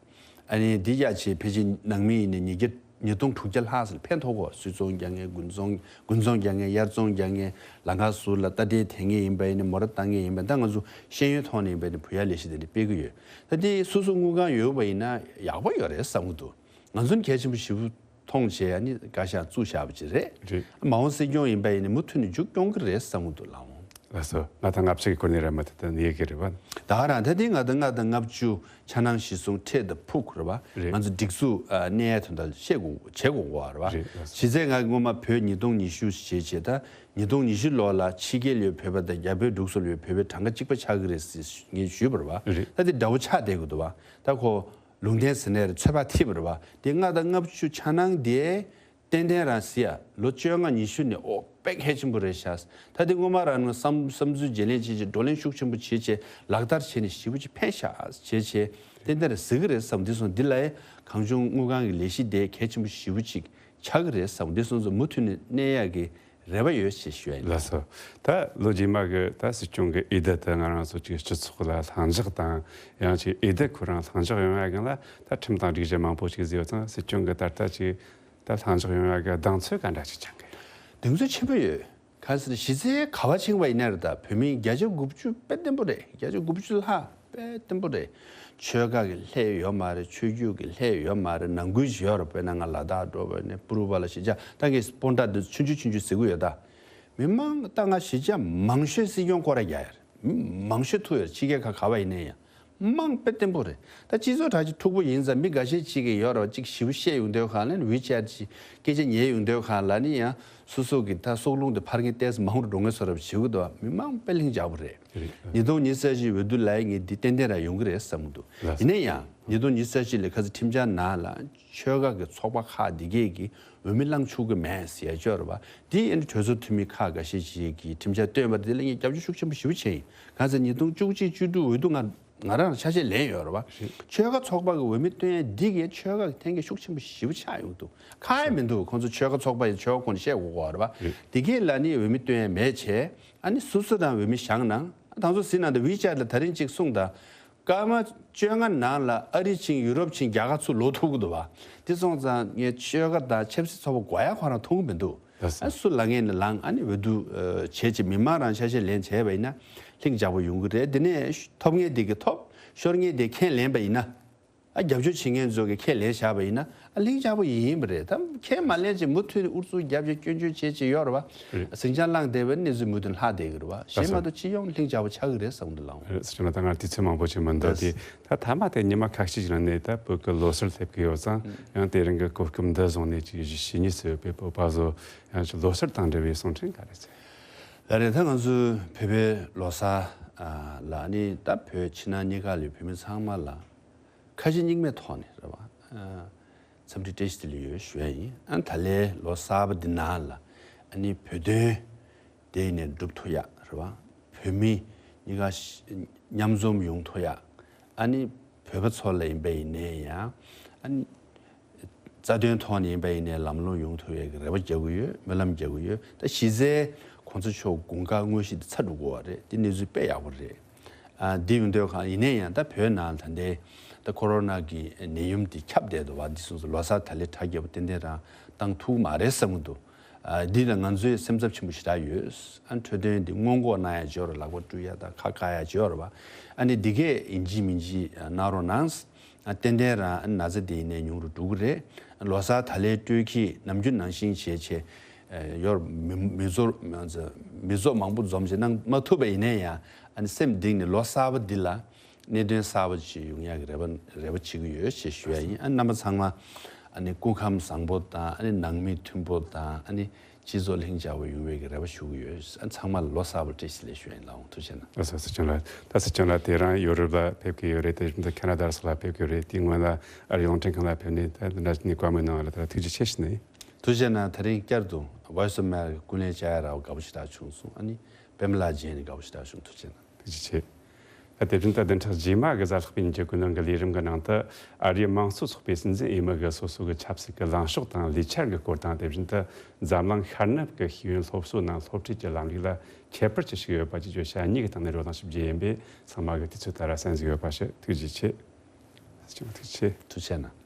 ཨ་ནི་འདི་གཡར་བྱས་ཕལ་ཆེར་ནང་མི་ཡིན་ན་ཉིས་བརྒྱ་ཉིས་སྟོང་དྲུག་བརྒྱ་ལྷག་ཙམ་ཕན་ཐོགས་གྱི་ཡོད། སུད་ཚོང་རྒྱག་མཁན། དགུན་ཚོང་དགུན་ཚོང་རྒྱག་མཁན། དབྱར་ཚོང་རྒྱག་མཁན། ལམ་ཁ་ཟུར་ལ་རྟ་དྲེལ་འཐེན་མཁན་ཡིན་པ་ཡིན་ན། མོ་ཊ་བཏང་མཁན་ཡིན་པ་ཡིན་ན། ད་ང་ཚོ་ཤེས་ཡོན་ཐོག་ནས་ཡིན་པ་ཡིན་ན་བུ་གཡར་ལས་གཞི་དེ་འདྲ་སྤེལ་གྱི་ཡོད། ད་དེ་སོ་སོ་དངུལ་ཁང་ཡོད་པ་ཡིན་ན་ཡག་པོ་ཡོད་རེད་བསམ་གྱི་འདུག་ང་ཚོ་ནི་གལ་ཆེན་པོ་ཞེ་པོ་མཐོང་བྱས་ཨ་ནི་བཀའ་ཤག་བཙུགས་བཞག་པ་ཅིག་རེད། རེད། མ་འོངས་སྲིད་སྐྱོང་ཡིན་པ་ཡིན་ན་མུ་མཐུད་ནས་མཇུག་སྐྱོང་གི་རེད་བསམ་གྱི་འདུག་ལགས་འོང་། ལགས་སོ། ལྔ་དང་ལྔ་བཅུ་གི་སྐོར་ནས་ར་མུ་མཐུད་དུ་གནས་ཀྱི་རེད་བ། ད་ག་རང་ད་དེ་ལྔ་དང་ལྔ་དང་ལྔ་བཅུ་ཆ་ནང་གཞི་བཟུང་འཕྲེད་དང་ཕུག་རེད་བ། རེད། ང་ཚོ་སྒྲིག་འཛུགས་ཨ་གནས་ཡ་དོན་དག་བཤད་དགོས་བྱེད་དགོས་གོ་རེད་བ། རེད། ལགས་སོ། གཞི་རྩའི་ང་སྔོན་མ་བོད་ཉིས་སྟོང་ཉི་ཤུ་ཞེས་བྱས། ད་ཉིས་སྟོང་ཉི་ཤུ་ལོ་ལ་ཕྱི་རྒྱལ་ཡོད་བོད་པ་དང་རྒྱ་བོད་འབྲུག་སོགས་ཡོད་བོད་པའི་གྲངས་ཀ་གཅིག་པ་ཆགས་ཀྱི་རེད་ཟེར་ངས་ཞུས་པ་རེད་བ། རེད། ད་དེ་འདྲ་བོ་ཆགས་བསྡད་ཀྱི་འདུག་བ། ད་ཁོ་ལུང་བསྟན་ཟེར་ནའི་རེད། ཚོད་དཔག་ཐིག་པ་རེད་བ། དེ་ལྔ་དང་ལྔ་བཅུ་ཆ་ནང་དེ་ཏན་ཏན་རང་ཟེར་ཡ་ལོ་བཅོ་ལྔ་ཉི་ཤུ་ནས་ཨོ་དཔེ་གལ་ཆེན་པོ་རེད་ཤག་ད་དེ་སྔོན་མ་རང་ནས་བསམ་བསམ་ཚུལ་བརྗེ་ལེན་བྱེད་བྱེད་བགྲོ་གླེང་ཤུགས་ཆེན་པོ་བྱེད་བྱེད་ལག་བསྟར་བྱས་ནས་ཞེ་པོ་ཅིག་ཕན་ཤག་བྱས་བྱས་ཏན་ཏན་རང་ཟེར་གི་རེད་བསམ། འདི་སོང་འདི་ལ་གངས་ལྗོངས་དངུལ་ཁང་གི་ལས་གཞི་དེ་གལ་ཆེན་པོ་ཞེ་པོ་ཅིག་ཆགས་ཀྱི་རེད་བསམ། འདི་སོང་ཙང་མུ་མཐུད་ནས་གནས་ཡག་གི་རེ་བ་ཡོད་ཅེས་ཞུ་ཡ་ཡིན། ལགས་སོ། ད་ལོ་རྗེས་མ་གི་ད་སྲིད་སྐྱོང་གི་འོས་བསྡུ་དེ་ང་རང་ཚོ་ཅིག་སྤྱི་ཚོགས་ལ་ལྷིང་འཇགས་དང་། ཡང་ཅིག་འོས་བསྡུ་ཁོ་རང་ལྷིང་འཇགས་ཡོང་ཡ་གི་ལ་ད་ཁྲིམས་དང་སྒྲིག་གཞི་མང་པོ་ཞིག་བཟོས་ཡོད་ཙང་། སྲིད་སྐྱོང་གི་ད་ལྟ་ཅིག་ད་ལྷིང་འཇགས་ཡོང་ཡ་གི་གདེང་ཚོད་ག་འདྲ་ཅིག་བཅངས་གི་ཡོད། གདེང་ཚོད་ཆེན་པོ་ཡོད། ག་ཟེར་གཞི་རྩའི་ག་བ་ཕྱིན་པ་ཡིན་ན་རེད། ད་བོད་མི་བརྒྱ་ཆ་དགུ་བཅུ་དཔེ་བརྟན་པོ་རེད། བརྒྱ་ཆ་དགུ་བཅུ་ལྷག་དཔེ་བརྟན་པོ་རེད། ཆོལ་ཁ་གི་ལྷད་ཡོད་མ་རེད། ཆོས་བརྒྱུད་ཀྱི་ལྷད་ཡོད་མ་རེད། ནང་ཁུལ་ཞིག་ཡོད་རེད། དཔེར་ན་ང་ལ་དྭགས་འགྲོ་བ་ནས་པུ་རུ་བ་ལ་གཞིས་ཆགས། ད་ངས་སྤོན་ཊ་འདི་ཆུང་ཆུང་ཆུང་ཆུང་ཟེར་གི་ཡོད། ད་མི་མང་ད་ང་གཞིས་ཆགས་མང་ཤོས་སྲིད་སྐྱོང་སྐོར་ར་རྒྱག་ཡ་རེད། མི་མང་ཤོས་ཐུག་ཡོད་རེད། ཕྱི་རྒྱལ་ཁག་ག་བ་ཡིན་ནའི་ཡང་། མང་དཔེ་བརྟན་པོ་རེད། ད་སྤྱི་ཚོགས་དྲ་རྒྱ་མཐུག་པོ་ཡིན་ཙང་མི་འགའ་ཤས་ཅིག་གིས་ཡོད་རེད་བ། ཅིག་ཞེ་པོ་བཤད་ཡོང་དུས་སྒང་ལ་ནི་ཝི་ཆེ་ཊི་ཅིག་སྐད་ཆ་ཉན་ཡོང་དུས་སྒང་ལ་ནི་ཡང་སོ་སོ་གི་ད་སྲོག་རླུང་དེ་ཕར་ངན་ཏོག་ཙམ་མང་རུ་འགྲོ་མཁན་བཟོ་འདྲ་བྱེད་ཀྱི་འདུག་བ། མི་མང་དཔེ་ལྷིང་འཇགས་པོ་རེད། རེད། ཉིས་སྟོང་ཉི་ཤུ་རྩ་བཞི་འོས་བསྡུ་ལབ་ཡག་གི་འདི་ཏན་ཏན་རང་ཡོང་གི་རེད་བསམ་གྱི་འདུག་ལགས་སོ། ཡིན་ན་ཡང་ཉིས་སྟོང་ཉི་ཤུ་རྩ་བཞི་ལ་ཁ་སང་ཁྲིམས་འཆར་ནང་ལ་ཆོལ་ཁ་གི་ཚོགས་པ་ཁག་འདི་གས་ཀྱི་འོས་མི་བླངས་ཆོག་གི་མེད་ཟེར་ཡ་ཅིག་ཡོད་རེད་བ། དེ་ཡིན་གྲོས་ཚོགས་འཐུས་མི་ཁག་འགའ་ཤས་ཤིག་གིས་ཁྲིམས་འཆར་བཏོན་པ་དེ་ལ་ངས་སྐྱབས་བཅོལ་ཤུགས་ཆེན་པོ་ཞེ་པོ་བྱས་ཡིན། གང་ཟེར་ཉིས་སྟོང་བཅུ་གཅིག་བཅུ་དྲུག་འོས་བསྡུ་ང་ང་རང་ཆ་ཤས་ལེན་ཡོད་རེད་བ། རེད། ཆོལ་ཁ་ཚོགས་པ་གི་འོས་མི་བཏོན་ཡ་འདི་གས་ཆོལ་ཁ་གི་འཐེན་འཁྱེར་ཤུགས་ཆེན་པོ་ཞེ་པོ་ཆགས་ཡོང་གི་འདུག་ཁག་ཡ་མི་འདུག་ཁོང་ཚོ་ཆོལ་ཁ་ཚོགས་པ་ཡི་ཆོལ་ཁ་ཁོངས་ནས་བཤད་དགོས་ཀྱི་ཡོད་རེད་བ། རེད། དེ་གས་ལ་ནི་འོས་མི་བཏོན་ཡ་མེད་བྱས། ཨ་ནི་སོ་སོ་རང་འོས་མི་བཞག་ན་ད་ཚོ་ཟིན་ན་འདི་ཝི་ཆེ་ཊི་ལ་ད་རིང་གཅིག་གསུངས་དང་། སྐར་མ་བཅོ་ལྔ་ནང་ལ་ཨ་རི་ཕྱིན་ཡུ་རོབ་ཕྱིན་རྒྱ་གར་ཚུར་ལོག་ཐུབ་ཀྱི་འདུག་བ། དེ་སོང་ཙང་ངས་ཆོལ་ཁ་དང་ཆབ་སྲིད་ཚོགས་པ་དགོས་ཡ་ཁོ་རང་མཐོང་གི་མི་འདུག་ལགས་སོ། ཨ་སུ་ལངས་ངེས་ནས་ལངས། ཨ་ནི་འོས་བསྡུ་ཨ་བྱས་ཅིག་མི་མང་རང་ཆ་ཤས་ལེན་བྱས་པ་ཡིན་ན་ལྷིང་འཇགས་པོ་ཡོང་གི་རེད། དེ་ནས་ཐོབ་མཁན་དེ་གི་ཐོབ། ཤོར་མཁན་དེ་ཁས་ལེན་པ་ཡིན་ན། ཨ་རྒྱབ་སྐྱོར་བྱེད་མཁན་ཚོ་གི་ཁས་ལེན་བཞག་པ་ཡིན་ན་ཨ་ལྷིང་འཇགས་པོ་ཡིན་པ་རེད། ད་ཁས་མ་ལེན་ཅིག་མུ་མཐུད་ནས་ཨུ་ཚུགས་རྒྱབ་བྱས་སྐྱོན་བརྗོད་བྱས་ཅིག་ཡོད་རེད་བ། རེད། ཟིང་ཆ་བསླངས་བསྡད་པའི་གནས་ཚུལ་མུ་མཐུད་ལྷག་བསྡད་ཀྱི་རེད་བ། གཞན་མ་གཏོགས་སྤྱི་ཡོངས་ལྷིང་འཇགས་པོ་ཆགས་ཀྱི་རེད་བསམ་གྱི་འདུག་ལགས། རེད། སྲིད་སྐྱོང་ལགས། ད་ང་དུས་ཚོད་མང་པོ་ཞིག་མི་འདུག་སྟེ། ད་མཐའ་མ་དེ་ཉི་མ་ཁ་ཤས་ཤིག་ནང་ནས་ད་བོད་ཀྱི་ལོ་གསར་སླེབས་ཀྱི་ཡོད་ཙང་ཡང་དེ་རིང་གི་གོ་སྐབས་འདི་བཟུང་ནས་ཅིག་ཞུ་སྙིང་བྲོ་བའི་བོད་པ་ཚོ་ཡང་ཅིག་ལོ་གསར་དང་འབྲེལ་བའི་གསུང་འཕྲིན་ག་རེ་ཟེར། ལགས་རེད། ད་ང་ཚོའི་བོད་པའི་ལོ་གསར་ལ་ནི་ད་བོད་ཕྱི་ནང་གཉིས་ཀ་ལ་བོད་མི་ཚང་མ་ལ་ཁ་ཞེ་གཉིས་མེད་ཐོག་ནས་རེད་བ། འཚམས་འདྲི་བཀྲ་ཤིས་བདེ་ལེགས་ཡོད་ཞུ་ཡ་ཡིན། ཨ་ད་ལན་ལོ་གསར་པ་འདི་ནང་ལ་ཨ་ནི་བོད་དོན་དེ་ནས་སྒྲུབ་ཐུབ་ཡ་རེད་བ། བོད་མི་གཉིས་ཀ་ཤ་མཉམ་འཛོམས་ཡོང་ཐུབ་ཡ། ཨ་ནི་བོད་པ་ཚོ་ལ་ཡིན་པ་ཡིན་ནའི་ཡང་ཨ་ནི་རྩ་དོན་ཐོག་ནས་ཡིན་པ་ཡིན་ནའི་ལམ་ལྷོང་ཡོང་ཐུབ་ཡ་གི་རེ་བ་རྒྱག་གི་ཡོད། སྨོན་ལམ་རྒྱག་གི་ཡོད། ད་གཞི་རྩའི་གོང་ས་མཆོག་དགུང་གྲངས་དངོས་གཞི་དེ་ཚར་འགྲོ་གི་ཡོད་རེད། དེ་གནས་ཚུལ་དཔེ་ཡག་པོ་རེད། ཨ་འདི་ཡིན་དུས་གང་ཡིན་ན་ཡང་ད་བོད་ནང་ད་ལྟའི་ད་ཁོ་རོ་ན་གི་ནད་ཡམས་འདི་ཁྱབ་བསྡད་འདུག་བ། འདི་སོང་ཙང་ལོ་གསར་ད་ལན་གྲ་རྒྱས་པོ་ཏན་ཏན་རང་བཏང་ཐུབ་མ་རེད་བསམ་གྱི་འདུག་ཨ་འདི་ལ་ང་ཚོའི་སེམས་འཚབ་ཆེན་པོ་ཞེ་དྲག་ཡོད། ཨ་འཕྲོད་བསྟེན་འདི་སྔོན་འགོག་གནང་ཡ་ཅིག་ཡོད་རེད། ལག་པ་བཀྲུ་ཡ་དང་ཁ་བཀག་ཡ་ཅིག་ཡོད་རེད་བ། ཨ་ནི་འདི་གས་ཡིན་གཅིག་མིན་གཅིག་གནང་རོགས་གནང་། ཨ་ཏན་ཏན་རང་ཨ་ནི་ན་ཚ་འདི་ཡིན་ནའི་ཉུང་རུ་འགྲོ་གི་རེད། ལོ་གསར་ད་ལན་སྤྲོད་ཀྱི་ནམ་རྒྱུན་ནང་བཞིན་བྱས་བྱས་ཡོད་མི་མི་ཚོགས་མི་ཚོགས་མང་པོ་འཛོམས་བྱས་གནང་མ་ཐུབ་པ་ཡིན་ནའི་ཡང་ཨ་ནི་སེམས་གཏིང་ནས་ལོ་གསར་པ་འདི་ལ་གནད་དོན་གསར་པ་ཞིག་ཡོང་ཡག་གི་རེ་བ་རེ་བ་བྱེད་ཀྱི་ཡོད་ཞེས་ཞུ་ཡ་ཡིན། ཨ་རྣམ་པ་ཚང་མ་ཨ་ནི་སྐུ་ཁམས་བཟང་པོ་དང་ཨ་ནི་ནང་མི་མཐུན་པོ་དང་ཨ་ནི་སྤྱི་ཚོགས་ལྷིང་འཇགས་པོ་ཡོང་བའི་གི་རེ་བ་ཞུ་གི་ཡོད། ཨ་ཚང་མ་ལ་ལོ་གསར་པ་བཀྲ་ཤིས་བདེ་ལེགས་ཞུ་ཡ་ཡིན། ལགས་འོང་། ཐུགས་རྗེ་གནང་། ལགས་སོ། སྲིད་སྐྱོང་ལགས། ད་སྲིད་སྐྱོང་ལགས་དེ་རིང་ཡོ་རོབ་ལ་ཕེབས་ཀྱི་ཡོད་རེད། དེ་བཞིན་དུ་ཁ་ན་ཌ་སོགས་ལ་ཕེབས་ཀྱི་ཡོད་རེད། དེའི་སྔོན་ལ་ཨ་རིའི་རླུང་འཕྲིན་ཁང་ལ་ཕེབས་ནས་ད་འདི་འདྲ་ཞིག་ནས་བཀའ་མོལ་གནང་བ་ལ་ད་ཐུགས་རྗེ་ཆེ་ཞུ་ནས། ཐུགས་རྗེ་གནང་། དེ་རིང་བསྐྱར་དུ་Voice of America་ཀུན་གླེང་བཅར་ཡ་རག་པ་དགའ་པོ་ཞེ་དྲག་བྱུང་སོང་། ཨ་ནི་པད་མ་ལགས་མཇལ་ནས་དགའ་པོ་ཞེ་དྲག་བྱུང་། ཐུགས་རྗེ་གནང་། ཐུགས་རྗེ་ཆེ། ད་དེ་བཞིན་ད་བདུན་ཕྲག་རྗེས་མ་གི་གཟའ་ལྷག་པའི་ཉིན་གྱི་ཀུན་གླེང་གི་ལས་རིམ་གྱི་ནང་དུ་ཨ་རིའི་དམངས་གཙོ་ཚོགས་པའི་སྲིད་འཛིན་འོས་མི་གི་སོ་སོ་གི་ཆབ་སྲིད་ཀྱི་ལངས་ཕྱོགས་དང་ལས་འཆར་གྱི་སྐོར་དང་། དེ་བཞིན་དུ་འཛམ་གླིང་ཤར་ནུབ་ཀྱི་ཤེས་ཡོན་སློབ་གསོ་ནང་སློབ་ཁྲིད་ཀྱི་ལམ་ལུགས་ལ་ཁྱད་པར་ཅི་ཞིག་ཡོད་པ་བཅས་བརྗོད་བྱ་གཉིས་ཀྱི་སྟེང་ནས་བགྲོ་གླེང་ཞིབ་རྒྱས་ཡིན་པས་ཚང་མ་གིས་དུས་ཚོད་ལྟར་གསན་གཟིགས་ཡོད་པ་ཞུ། ཐུགས་རྗེ་ཆེ། ཐུགས་རྗེ་ཆེ། ཐུགས་རྗེ་གནང་།